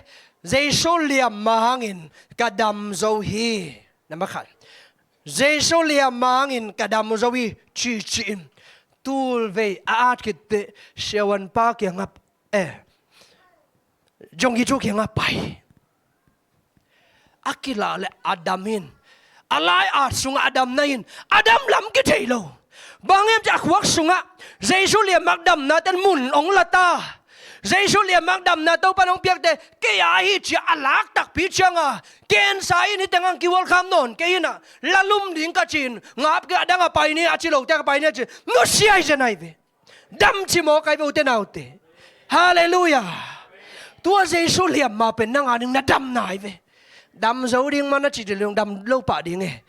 Jesu liam mah hangin ka dam zo hi. Number khat, Jesu liam mah hangin ka dam zo hi, ci, ci in, tul vei a at khit teh siavuanpa kiangah, eh, Jong Ki Thu kiangah pai. A kilah leh a dam hi in, a lai at sungah a damna hi in, a dam lam kithei lo. Bang hiam cih leh a khuak sungah Jesu liam mah hang damna ten mun hong la ta. Jesu liam mah hang damna Topa'n hong piakte kei a hi ci a, a lak takpi ciang a, cancer in hih teng hang kihual kham nawn kei hi in a, la lum ding ka ci in, ngap kei a, dang a pai ni, a ci lote ka pai ni, a ci, nusia hi zen ahi ve. Dam cimawh ka hi ve, ute naute. Halleluiah. Tua Jesu liam mah pen nang a ding na damna ahi ve. Dam zo ding mah na cih leh dam lo pah ding e.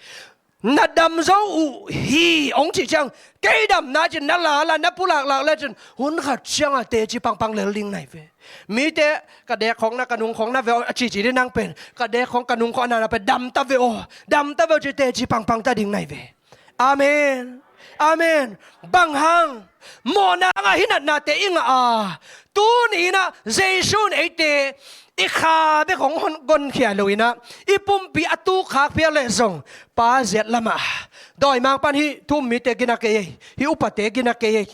Na dam zo uh hi hong cih ciang, kei damna ci-in na la la, na pulaklak lecin, hun khat ciang a teci pangpang lel ding na hi ve. Mite, ka dek khawng na, ka nung khawng na ve aw, a cici ding nang pen, ka dek khawng, ka nung khawng a na na pen, dam ta ve aw, dam ta ve aw ci, teci pangpang ta ding na hi ve. Amen. Amen. Bang hang? Mawhna hang a hinatnate i ngah a, tuni in ah Jesu in eite i kha bek hong hon, gonkhia lo in ah, i pumpi a tuk khak phial leh zong, Pa, ziat lamah dawimangpa'n hih thu um mite gina kei ei, hih upate gina kei ei,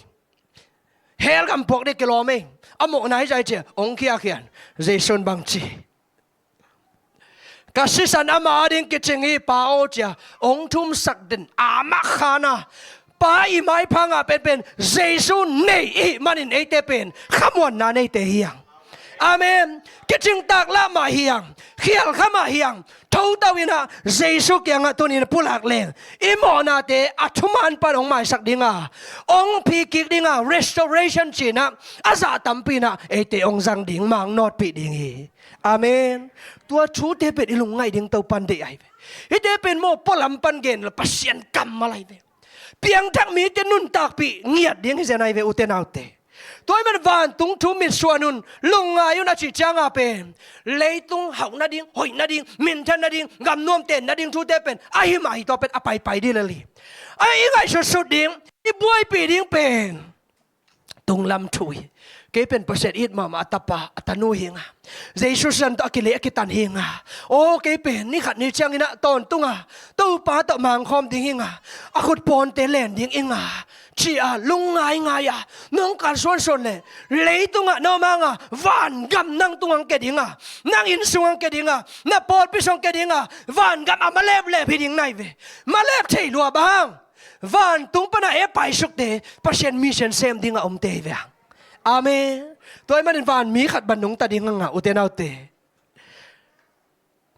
hell gam puak ding kilawm ei, a mawhna hi zah ei, ci a hong khiakhia in, Jesu in bang ci? Ka sisan ama a ding kicing hi, Pa aw, ci a hong thumsak den, amah khan a, Pa, i maipha ngah penpen Jesu nei i hih manin eite pen khamuanna neite hi hang. Amen. Kicingtak lah mah hiang, khialkha mah hiang, thotau inah Jesu kiangah tunin pulak leng i mawhnate a thuman pan hong maisak dinga, hong phikik dinga, restoration cinah a zah tampi inah eite hong zang ding, mang nawtpih ding hi. Amen. Tua thute pen i lungngaih ding Topan deih ahi ve. Hihte pen maw, pualam pan gen lo Pasian kammal ahi ve. Piangthak mite nuntakpih ngiat ding hi zen ahi ve, ute naute. Tua ahih man vantung thu mitsuan un, lungngai un a cih cianga pen leitung hauh nading, hoih nading, minthan nading, gamnuam ten nading thute pen ahi mah hi, tua pen a paipai dih lel hi. A i ngaihsutsut ding, i buaipih ding pen tunglam thu hi. Kei pen Pasian it mahmah a tapa, a tanu hi nga. Jesu sisan tawh a kilei a kitan hi nga. Aw, kei pen ni khat ni cianginah tawntunga Topa tawh mangkhawm ding hi nga. A khut pawnte len ding hi nga, ci-a lungngaingai-a nong kalsuansuan le, leitungah na om hanga vangam nang tungah kia dinga, nang inn sungah kia dinga, na pawlpi sungah kia dinga, vangam a maleplep hi ding na hi ve. Malep thei lua bang. Vantung pana e paisukte, Pasian mi sensem dinga omte hi ve. Amen. Tua ahih manin vanmi khat bang nungta ding hanga, ute naute.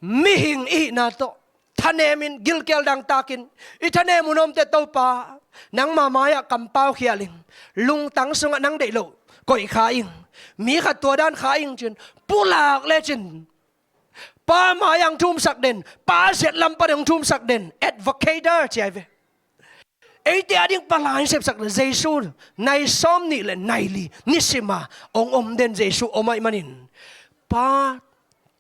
Mihing i hihna tawh thanemin, gilkial dangtakin, i thanem un omte Topa, nangma mai-ah kampau khial ing. Lungtang sungah nang deih loh koih kha ing. Mi khat tua dan kha ing cin, pulak lecin, Pa mai-ah hong thumsak den, Pa ziat lam pan hong thumsak den advocator ci ahi ve. Eite ading palai sepsak le Jesu nai sawm nih le nai li nisima hong om den Jesu om ahih manin, Pa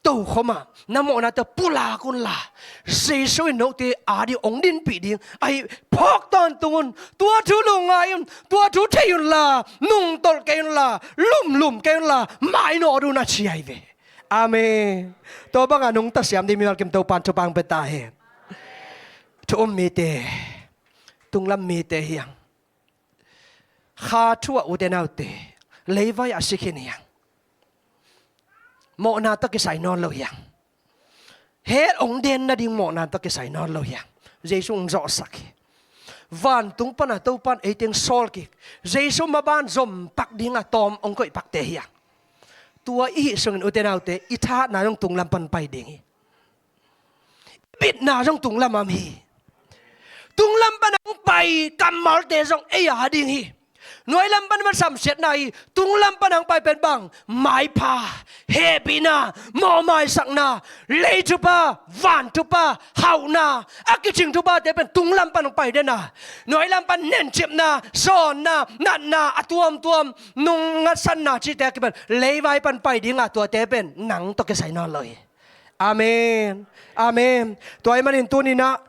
tokhoma na mawhnate pulak unla, Jesu in note ading hong dinpih ding ahi. Phawk tawntung un, tua thu lungngai un, tua thu thei unla, nungtolh kei unla, lumlum kei unla, mainawt un a ci ahi ve. Amen. Tua banga nungta siam ding mimal kim Topan thupha hong pia ta hen. Thu um mite, tunglam mite hiang. Kha thu ah, ute naute, leivai a si khin hiang. Mawhna tawh kisai nawn lo hiang. Hell hong den nading mawhna tawh kisai nawn lo hiang. Jesu hong zawhsak hi. Vantung pana Topan ei teng sawl kik, Jesu maban zom pak dinga tawm hong koih pakte hiang. Tua i hih sungin, ute naute, i thahatna zong tunglam pan pai ding hi. I bitna zong tunglam ah om hi. Tunglam pan hong pai kammalte zong ei a ding hi. Nuailam pan van samsiatna hi. Tunglam pan hong pai pen bang? Maipha, hehpihna, mawhmaisakna, lei thupha, van thupha, hauhna, a kicing thuphate pen tunglam pan hong pai den a. Nuailam pan nencipna, sawnna, natna, a tuamtuam, nung ngatsanna cihte a kipan leivai pan pai dinga, tuate pen nang tawh kisai nawn lo hi. Amen. Amen. Tua ahih manin tuninah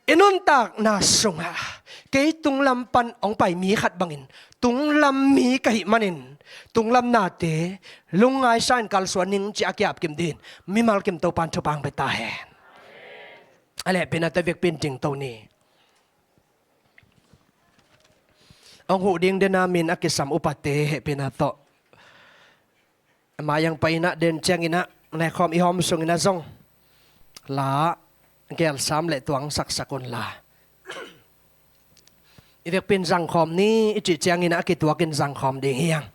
i nuntakna sungah kei tunglam pan hong pai mi khat bangin tunglam mi ka hih manin, tunglam nate lungngaisa in kalsuan ning ci a kiapkim dingin mimal kim Topan thupha hong pia ta hen. A lehpihna tawh i vekpi in tingto ni. Hong huh ding dena min a kisam upate hehpihna tawh mai-ah pai inah, den cianginah naikhawm i hawm sunginah zong la gelsam le tuang saksak unla, i vekpi in zangkhawm ni i cih cianginah a kituakin zangkhawm ding hiang.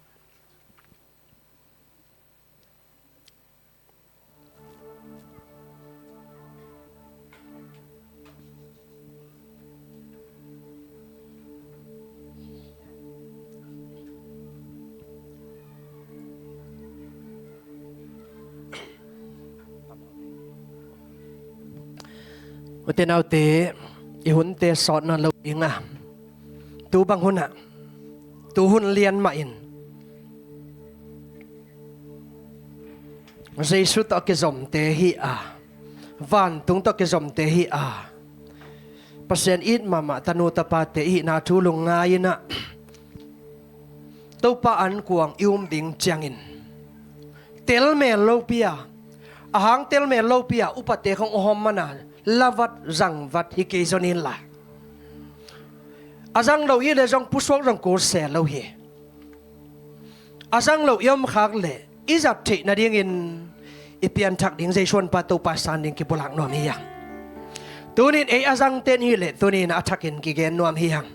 Ute naute, i hunte sawt nawn lo ding a, tu bang hunah, tu hun lian mahin Jesu tawh a kizomte hi a, vantung tawh a kizomte hi a, Pasian it mahmah tanu tapate i hihna thu lungngai inah Topa ankuang i um ding ciangin telmel lopi a, a hang telmel lopi a upate khong a hawm mana lavat zangvat hi kei zon inla, a zang lo i le zong pusuak zong kul se lo hi. A zang lo i om khak le i zat theih nadingin i pianthak ding Jesu honpa Topa san ding kipulak nuam hi hang. Tunin ei a zangte in i hih leh tunin a thakin kigen nuam hi hang.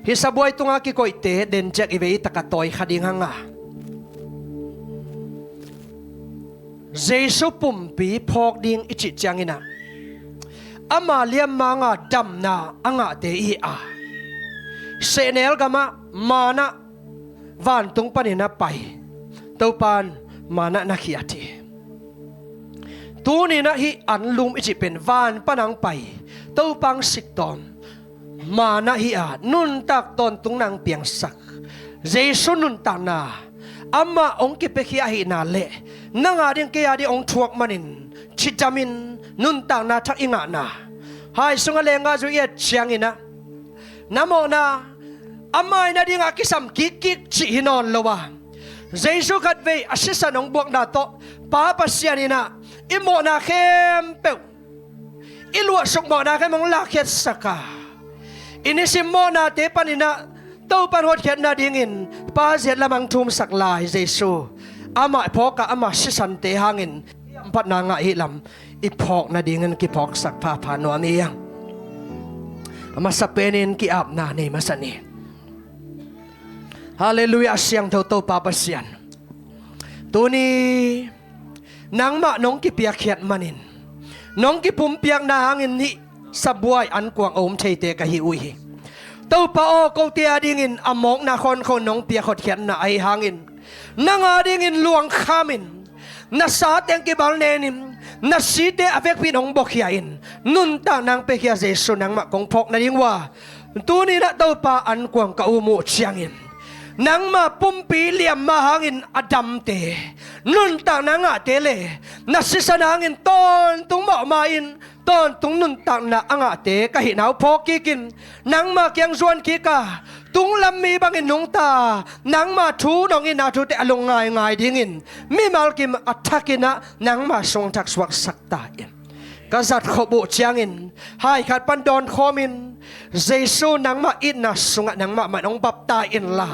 Hih sabuai tunga kikoihte den ciak i vei i taka tawi kha ding hanga, Jesu pumpi phawk ding i cih ciangin ah, ama liammanga damna a ngahte i hi a, sehnel gamah manna vantung panin a pai, Topan manna na khiat hi. Tuni-in ah hih anlum i cih pen van pan hong pai, Topa hong siktawm manna hi a, nuntak tawntungna hong piangsak Jesu nuntakna, amah hong kipiakhia ahihna le nang a ding kei a ding hong thuak manin cidamin nuntakna thak i ngahna. Hai sungah leenggahzu i et ciangin ah, na mawhna amah in a dingah kisam kikkik cih hi nawn lo a, Jesu khatvei a sisan hong buakna tawh Pa Pasian in ah i mawhna khempeuh, i luahsuk mawhna khempeuh hong lakkhiatsak a, i nisim mawhnate panin ah Topan hotkhiat nadingin Pa ziat lamah hong thumsak lai Jesu, amah phawk a, ama sisante hangin i hamphatna ngah i hih lam i phawk nadingin kiphawksak phapha nuam hi hang. A masa penin ki-apna nei masa ni. Halleluiah, a siangtho Topa Pasian, tuni nangmah nong kipiakkhiat manin, nong kipumpiakna hangin hih sabuai ankuang a um theite ka hi uh hi. Topa aw, kote a dingin a mawkna khawnkho nong piak hotkhiatna ahi hangin, nang a dingin luangkhamin, na sa teng kibal nenin, na site a vekpi-in hong buakhia-in, nuntakna hong piakhia Jesu, nangmah kong phawk nading uh a, tuni-in ah Topa ankuang ka um uh ciangin, nangma pumpi liamma hangin a damte, nuntakna a ngahte le na sisan hangin tawntung mawhma-in tawntung nuntakna a ngahte ka hihna uh phawk kikin, nangma kiang zuan kik a, tunglam mi bangin nungta, nangma thu nong itna thute a lungngaingai dingin mimal kim a thakin ah nangma sung thak suaksak ta in. Ka zatkhop uh ciangin, hai khat pan dawnkhawmin, Jesu, nangmah itna sungah nangmah mah in hong baptai inla,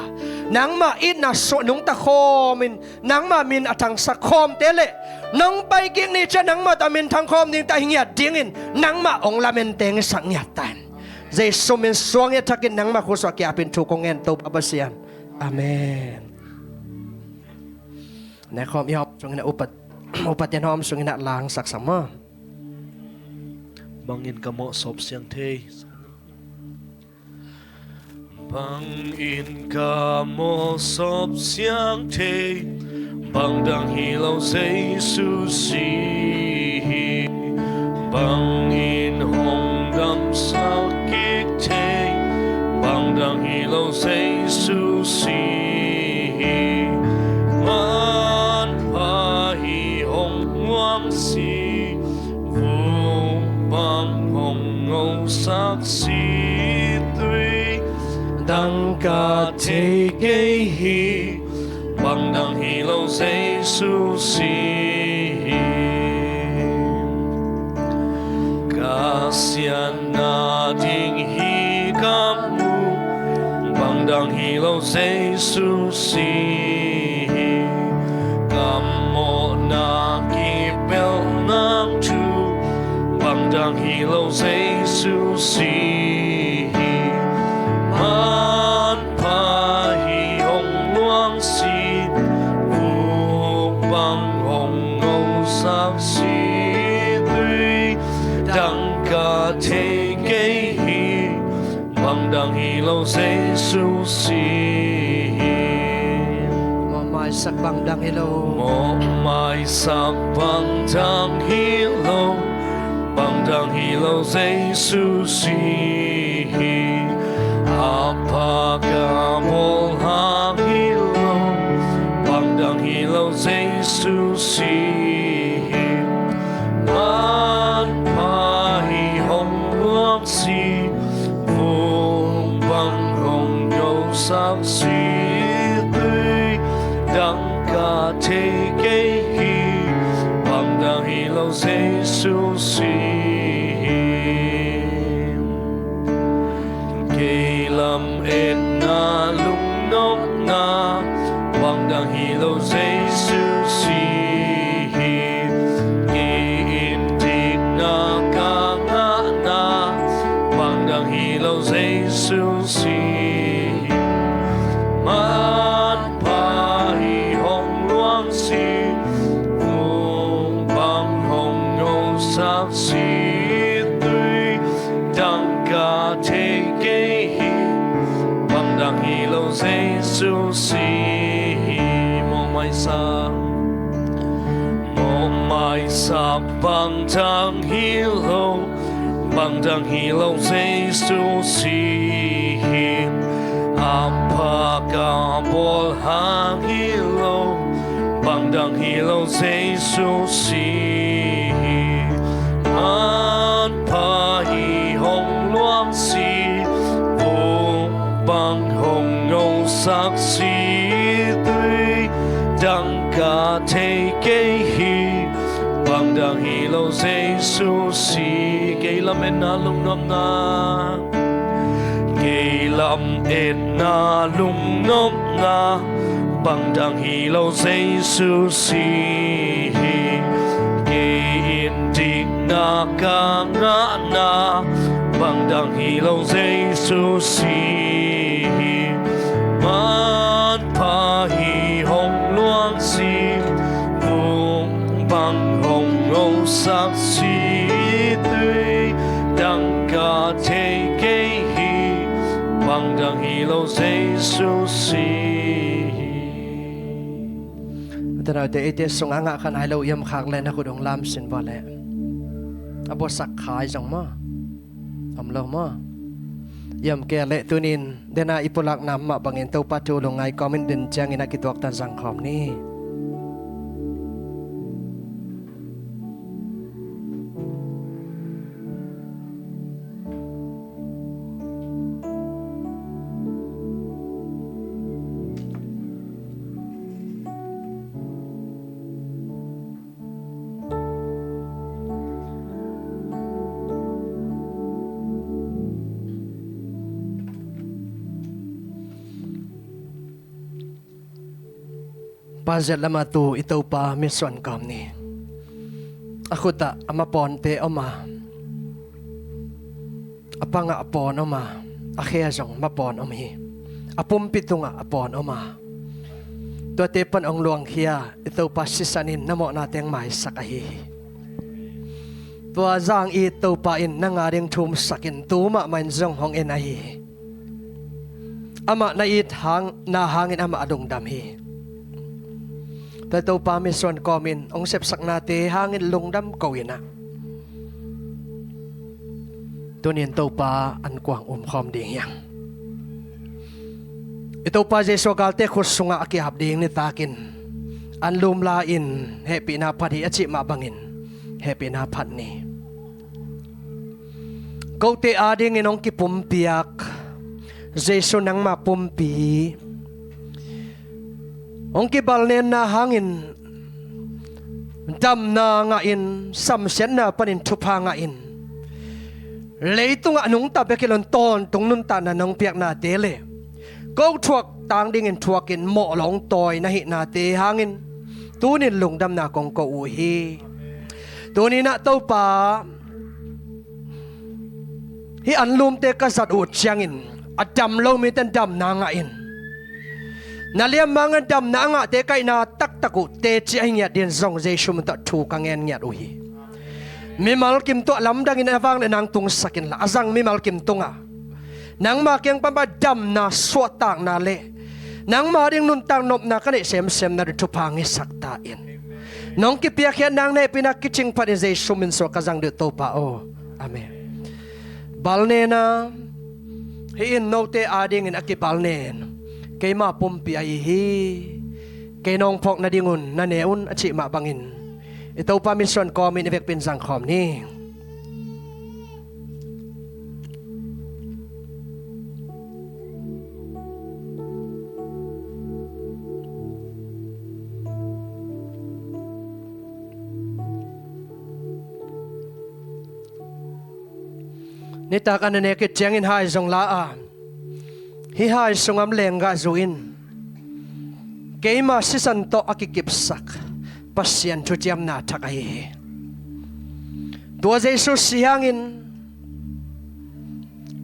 nangmah itna sungah nungta khawmin, nangmah min a thangsak khawmte le nong paikik ni ciang nangmah tawh a minthang khawm dingte ahi ngiat dingin nangmah hong lamen teng i sak ngiat ta in. Jesu min suang i a thakin nangmah khusuah ki-apin thu kong ngen, Topa Pasian. Amen. Nekhawm i hawm sungin a upat, upat in hawm sungin a langsaksak maw. Bangin ka mawh sawp siang thei. Bangin ka mawh sawp siang thei, bang dang hi lo Jesu si hi. Bangin hong damsak kik thei, bang dang hi lo Jesu si hi. Manpha hi hong luang si, vuk bang hong ngosak si, tui dangka thei kei hi, bang dang hi lo Jesu si hi. Ka siatna ding hi ka muh, bang dang hi lo Jesu si hi. Ka mawhna kipelhna thu, bang dang hi lo Jesu si hi. Manpha hi hong luang si, vuk bang hong ngosak si, tui dangka thei kei hi, bang dang hi lo Jesu si hi. Mawhmaisak bang dang hi lo. Mawhmaisak bang dang hi lo, bang dang hi lo Jesu si hi. A pha ka bawl hang hi lo, bang dang hi lo Jesu si hi. Manpha hi hong luang si, vuk bang hong ngosak si, tui dangka thei kei hi, bang dang hi lo Jesu si hi. Kei lametna lungnopna, bang dang hi lo Jesu si hi. Kei in dikna ka ngahna, bang dang hi lo Jesu si hi. Manpha hi hong luang si, vuk Mawhmaisak, mawhmaisak, bangdang hi lo, bangdang hi lo Jesu si hi. A phak a bawl hang hi lo, bangdang hi lo Jesu si hi. Manpha hi hong luang si, vuk bang hong ngosak si, tui dang ka thei kei hi, bangdang hi lo Jesu si. Kei lametna lungnopna, kei lametna lungnopna, bangdang hi lo Jesu si hi. Kei in dikna ka ngahna, bangdang hi lo Jesu si hi. Manpha hi hong luang si, vuk bang hong ngosak si, tui dang ka thei kei hi, bangdang hi lo Jesu si hi. Tanaute, eite sungah ngah kha nai lo iam khak le na khut hong lam sin vua le. A buasak khai zong maw? Om lo maw? Iam kei le tunin dena i pulakna mah bangin Topa thu lungngai kawmin din ciangin a kituaktan zangkhawm ni. Pa, zet lamah tu i Topa mitsuan kawm ni. A khutah a mapawnte om a, a pangah a pawn om a, a khea zong mapawn om hi. A pumpi tungah a pawn om a, tuate pan hong luangkhia i Topa sisan in na mawhna teng maisak ahi hi. Tua zang i Topa in nang a ding thumsakin tu mahmah in zong hong en ahi hi. Amah na it hang, na hangin amah a lungdam hi. Tua Topa mitsuan kawmin hong sepsaknate hangin lungdam ko inah, tunin Topa an kuang umkhawm ding hi hang. I Topa Jesu a galte khut sungah a kihap ding nitakin an lum la-in hehpihna phat hi a cih mah bangin hehpihna phat ni. Kote adingin hong kipumpiak Jesu nangma pumpi, hong kibalnenna hangin damna ngahin, samsiatna panin thupha ngahin, leitungah nungta bek hi lo-in tawntung nuntakna nong piaknate le ko thuak tang dingin thuakin mawh lo hong tawi na hihnate hangin tunin lungdamna kong ko uh hi. Tuninah Topa, hih anlumte ka zat uh ciangin a dam lo mite in damna ngah in, na liammang in damna a ngahte kaihna taktak uh teci ahi ngiat dingin zong Jesu min tawh thu ka ngen ngiat uh hi. Mimal kim tungah lamdangin a vang le nang tungsak inla, a zang mimal kim tungah nangma kiang pan damna suahtakna le nangma ding nuntak nopna ka neih semsemna ding thupha ngisak ta in. Nong kipiakkhiat nang na hehpihna kicing phatin Jesu min suak ka zang ding uh Topa aw. Amen. Balnena, hih in note adingin a kibalnen keima pumpi ahi hi. Kei nong phawk nadingun na ne un a cih mah bangin i Topa mitsuan kawmin i vekpi in zangkhawm ni. Nitak a na nek khit ciangin hai zong la a, hih hai sungah om lenggah zu in, keima sisan tawh a kikipsak Pasian thuciamna thak ahi hi. Tua Jesu si hangin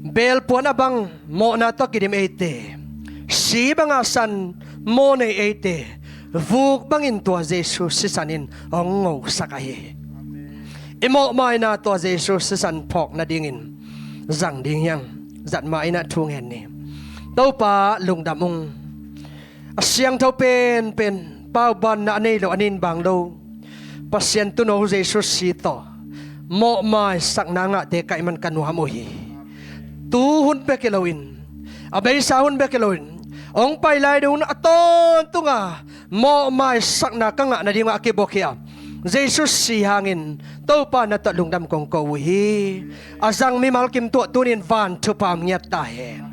beelpuan a bang mawhna tawh kidim eite, si banga san maw nei eite, vuk bangin tua Jesu sisan in hong ngosak ahi hi. I mawhmaina tua Jesu sisan phawk nadingin zang ding hi hang. Zat ma-in ah thu ngen ni. Topa lungdam ung. A siangtho penpen Au banna a nei lo, a nin bang lo, Pasian tuuno Jesu si tawh mawhmaisakna ngahte ka hih man ka nuam uh hi. Tu hun bek hi loin, a beisa hun bek hi loin, hong pai lai dong a tawntunga mawhmaisakna ka ngah nadingah a kibuakhia Jesu si hangin Topa na tawh lungdam kong ko uh hi. A zang mimal kim tuah tunin van thupha hong ngiat ta hen.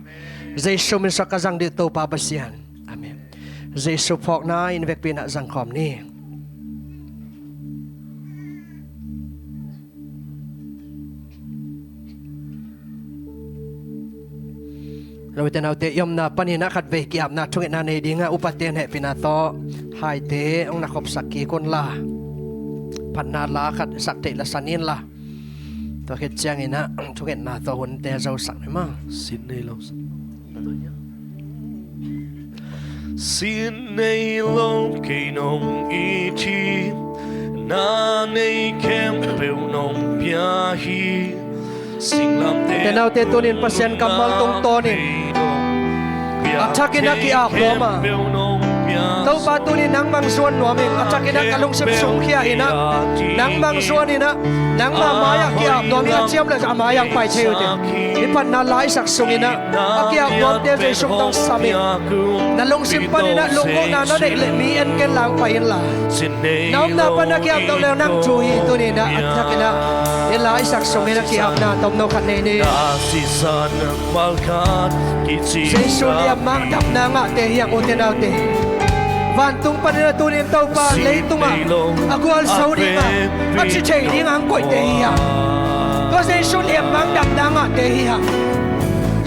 Jesu min suang ka zang dih Topa Pasian. Amen. Jesu phawkna in vekpi in ah zangkhawm ni. Lote naute i omna panin ah khatvei ki-apna thungetna nei dingah upate in hehpihna tawh haite hong na khopsak kik unla, phatna la khat sak theih la san inla, tua khit ciangin ah thungetna tawh hunte zosak ni maw. Sin nei lo. Sin nei lo kei nong it hi, na nei khempeuh nong pia hi. Singlamteh, te naute tunin Pasian kammal tungtawnin a thakin a ki-ap nuam a, Topa tunin nangmah hong zuan nuam ing. A thakin a ka lungsim sungkhia in ah, nangmah hong zuan in ah, nangmah mai-ah ki-ap nuam ing. A ciam le a mai-ah hong pai thei uh teh. Hih phatna la i sak sungin ah a ki-ap nuamte Jesu tawh sam in. Na lungsim panin ah lunggulhna na neih leh mi en ken lang pai inla, na omna pan a ki-ap lo leh nang thu hi. Tunin ah a thakin ah hih la i sak sungin a ki-apna tomno khat nei ni. Jesu liammang dapna ngahte hi hang, ute naute. Vantung panin a tunin Topa leitungah a gualzo dingah a ci thei dingah hong koihte hi hang. Tua Jesu liammang dapna ngahte hi hang.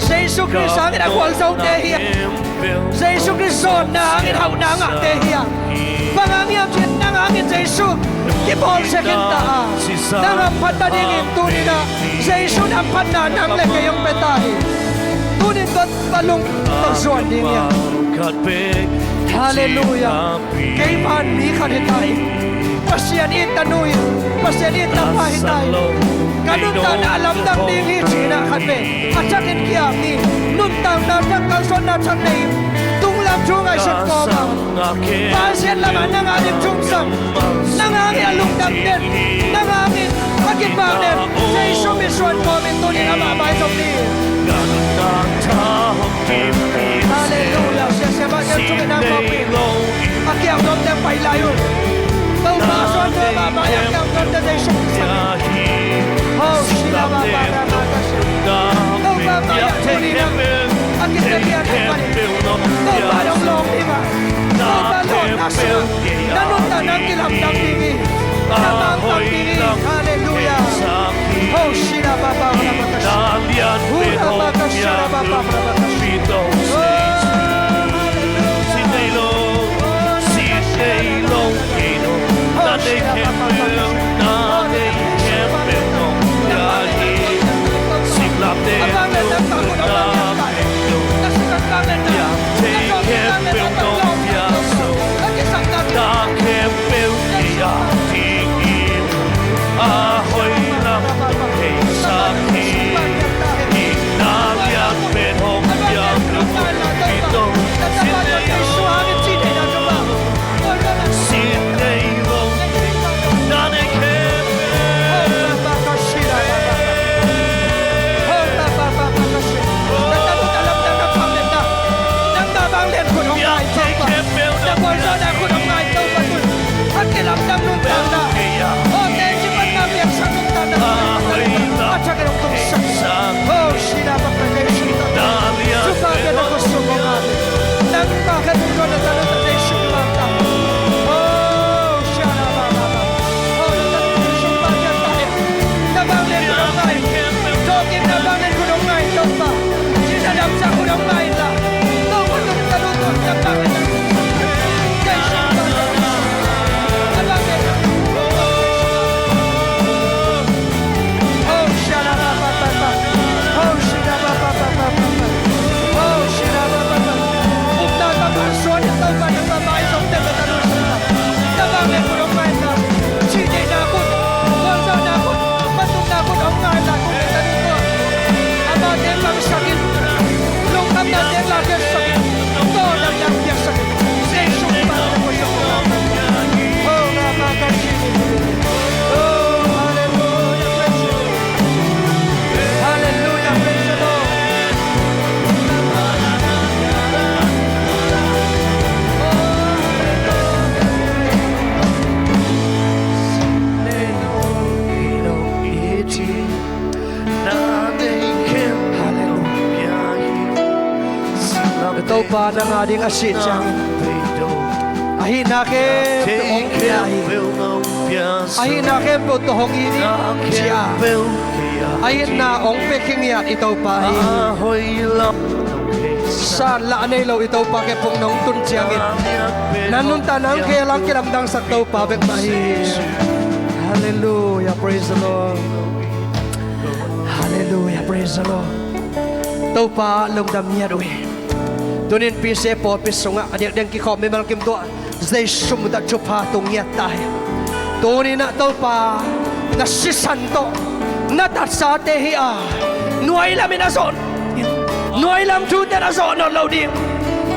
Jesu Khrist hangin a gualzote hi hang. Jesu Khrist zawnna hangin hauhna ngahte hi hang. Bang hang hiam cih leh nang hangin Jesu kibawlsia khinta a, nang hamphat nadingin tunin ah Jesu in hamphatna nang le kei hong pia ta hi. Tunin tua, tua lung tawh zuan ding hi hang. Halleluiah. Kei vanmi khat hi ta hi. Pasian it tanu hi. Pasian it tapa hi ta hi. Ka nuntakna a lamdang ding hi ci-in ah khatvei a thakin ki-ap ni. Nuntakna thak, kalsuanna thak nei in, tunglam thu ngaihsun kawm a, pasian lamah nang hangin thumsak, nang hangin a lungdam den, nang hangin a kipah den Jesu min suan kawmin tunin amah maizop ni. Halleluiah. Siasia mah, nang thungetna kawmin a ki-ap nuamte pai lai un. Topa suan nuam a, mai-ah a ki-ap nuamte Jesu min suan. Ho, sila ba ba ba ba. Topa mai-ah tunin a, a kipiapiak hi manin, Topa dong lawng ding a, Topa lawnna sungah na nuntakna kilamdang ding hi. Na mangthang ding hi. Halleluiah. Ho, sila ba ba ba ba. Hula ba ka sila ba ba ba ba. Oh, halleluiah. Pa nang a ding a sih ciangin a hihna khempeuh hong pia hi. A hihna khempeuh tawh hong it hi, ci a. A hihna hong pia khin ngiat i Topa hi. San lah a nei lo i Topa khe pung nong tun ciangin na nuntakna hong khelang kilamdangsak Topa bek mah hi. Halleluiah, praise the Lord. Halleluiah, praise the Lord. Topa lungdam ngiat uh hi. Tunin P C A pawlpi sungah a diakdiak kikhawm mimal kim tuah Jesu min tawh thupha tung ngiat ta hi. Tunin ah Topa na sisan tawh na tatsate hi a, nuailamin a zawh, nuailam thute a zawh nawn lo ding.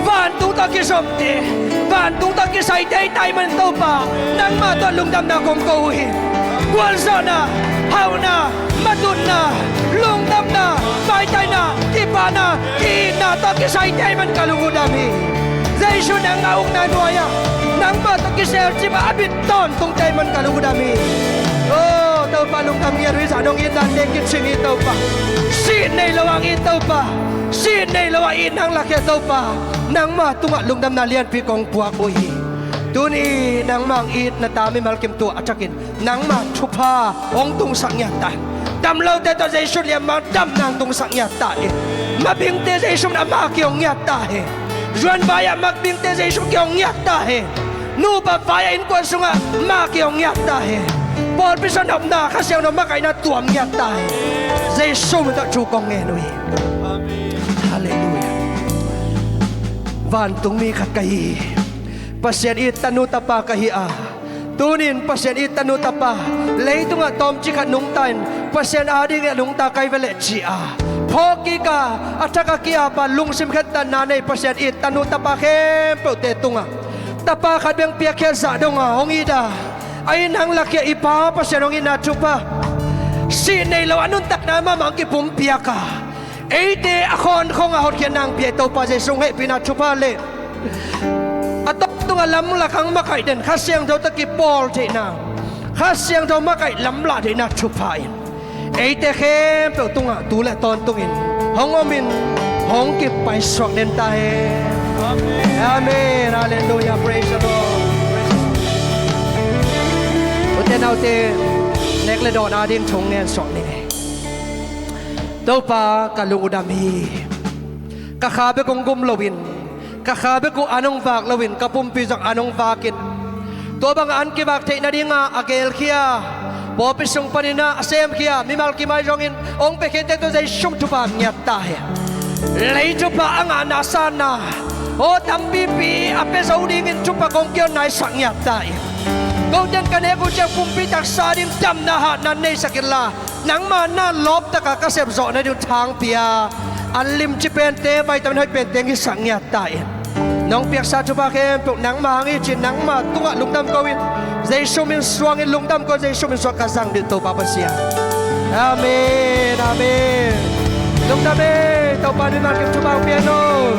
Vantung tawh kizomte, vantung tawh kisaite i tai man Topa, nangmah tawh lungdamna kong ko uh hi. Gualzawhna, hauhna, matutna, lungdamna, maitaina, kipahna, ki-itna tawh kisaite i man ka lung uh dam hi. Jesu nangmah ukna nuai-ah nangmah tawh kiselcip a bit tawntungte i man ka lung uh dam hi. O Topa lungdam ngiat uh hi. Zah nong itnate kicing hi Topa. Sih nei lo ang it Topa. Sih nei lo a it nang lakhia Topa, nangmah tungah lungdamna lianpi kong puak uh hi. Tuni nangmah ang it na ta mimal kim tuah a thakin nangmah thupha hong tungsak ngiat ta hi. Damlote tawh Jesu liamma damna hong tungsak ngiat ta hi. Mabingte Jesu min a maki hong ngiat ta hi. Zuan vai-ah mabingte Jesu ki hong ngiat ta hi. Nupa vai-ah innkuan sungah maki hong ngiat ta hi. Pawlpi sung nopna Kha Siangtho makaihna tuam ngiat ta hi. Jesu min tawh thu kong ngen uh hi. Halleluiah. Vantung mi khat ka hi hi. Pasian it tanu tapa ka hi a, tunin Pasian it tanu tapa leitungah tawmcik khat nungta in Pasian adingin a nungta kai veleh ci a, phawk kik a, a thak a ki-ap a, lungsim khentatna nei Pasian it tanu tapa khempeuhte tungah tapa khat beng piakkhiat zah donga hong it a, a it nang lakhia i Pa Pasian hong itna thupha, sih nei lo a nuntakna mahmah hong kipumpiak a, eite a khawnkhong a hotkhiatna hong pia i Topa Jesu hong hehpihna thupha le a tawntungah lamlak hong makaih den Kha Siangtho tawh kipawl theihna, Kha Siangtho makaih lamlah theihna thupha in eite khempeuh tungah tu le tawntungin hong omin hong kipaisuak den ta hen. Amen. Halleluiah. Praise the Lord. Ute naute, nek le dawn ading thu ngen suak ni. Topa ka lung uh dam hi. Ka kha bek hong gum loin, ka kha bek uh an hong vak loin, ka pumpi zong an hong vakin, tua bangah an kivak theih nadinga a gelkhia, pawlpi sung paninah a semkhia mimal kimai zongin hong piakhiate tawh Jesu thupha ngiat ta hi. Lei thupha a ngahna sanna aw tampipi a pia zo dingin thupha kong kihon naisak ngiat ta hi. Kote in ka nek uh ciang pumpi taksa ding damna hatna neisak inla, nangma na lawptaka ka sepzawh nading thangpi a, an limci pente, vitamin hoih pente ngisak ngiat ta in. Nong piaksa thupha khempeuh nangma hang hi ci-in nangma tungah lungdam ko in, Jesu min suangin lungdam ko, Jesu min suang ka zang dih Topa Pasian. Amen, amen. Lungdam e, Topa in mimal kim thupha hong pia hen aw.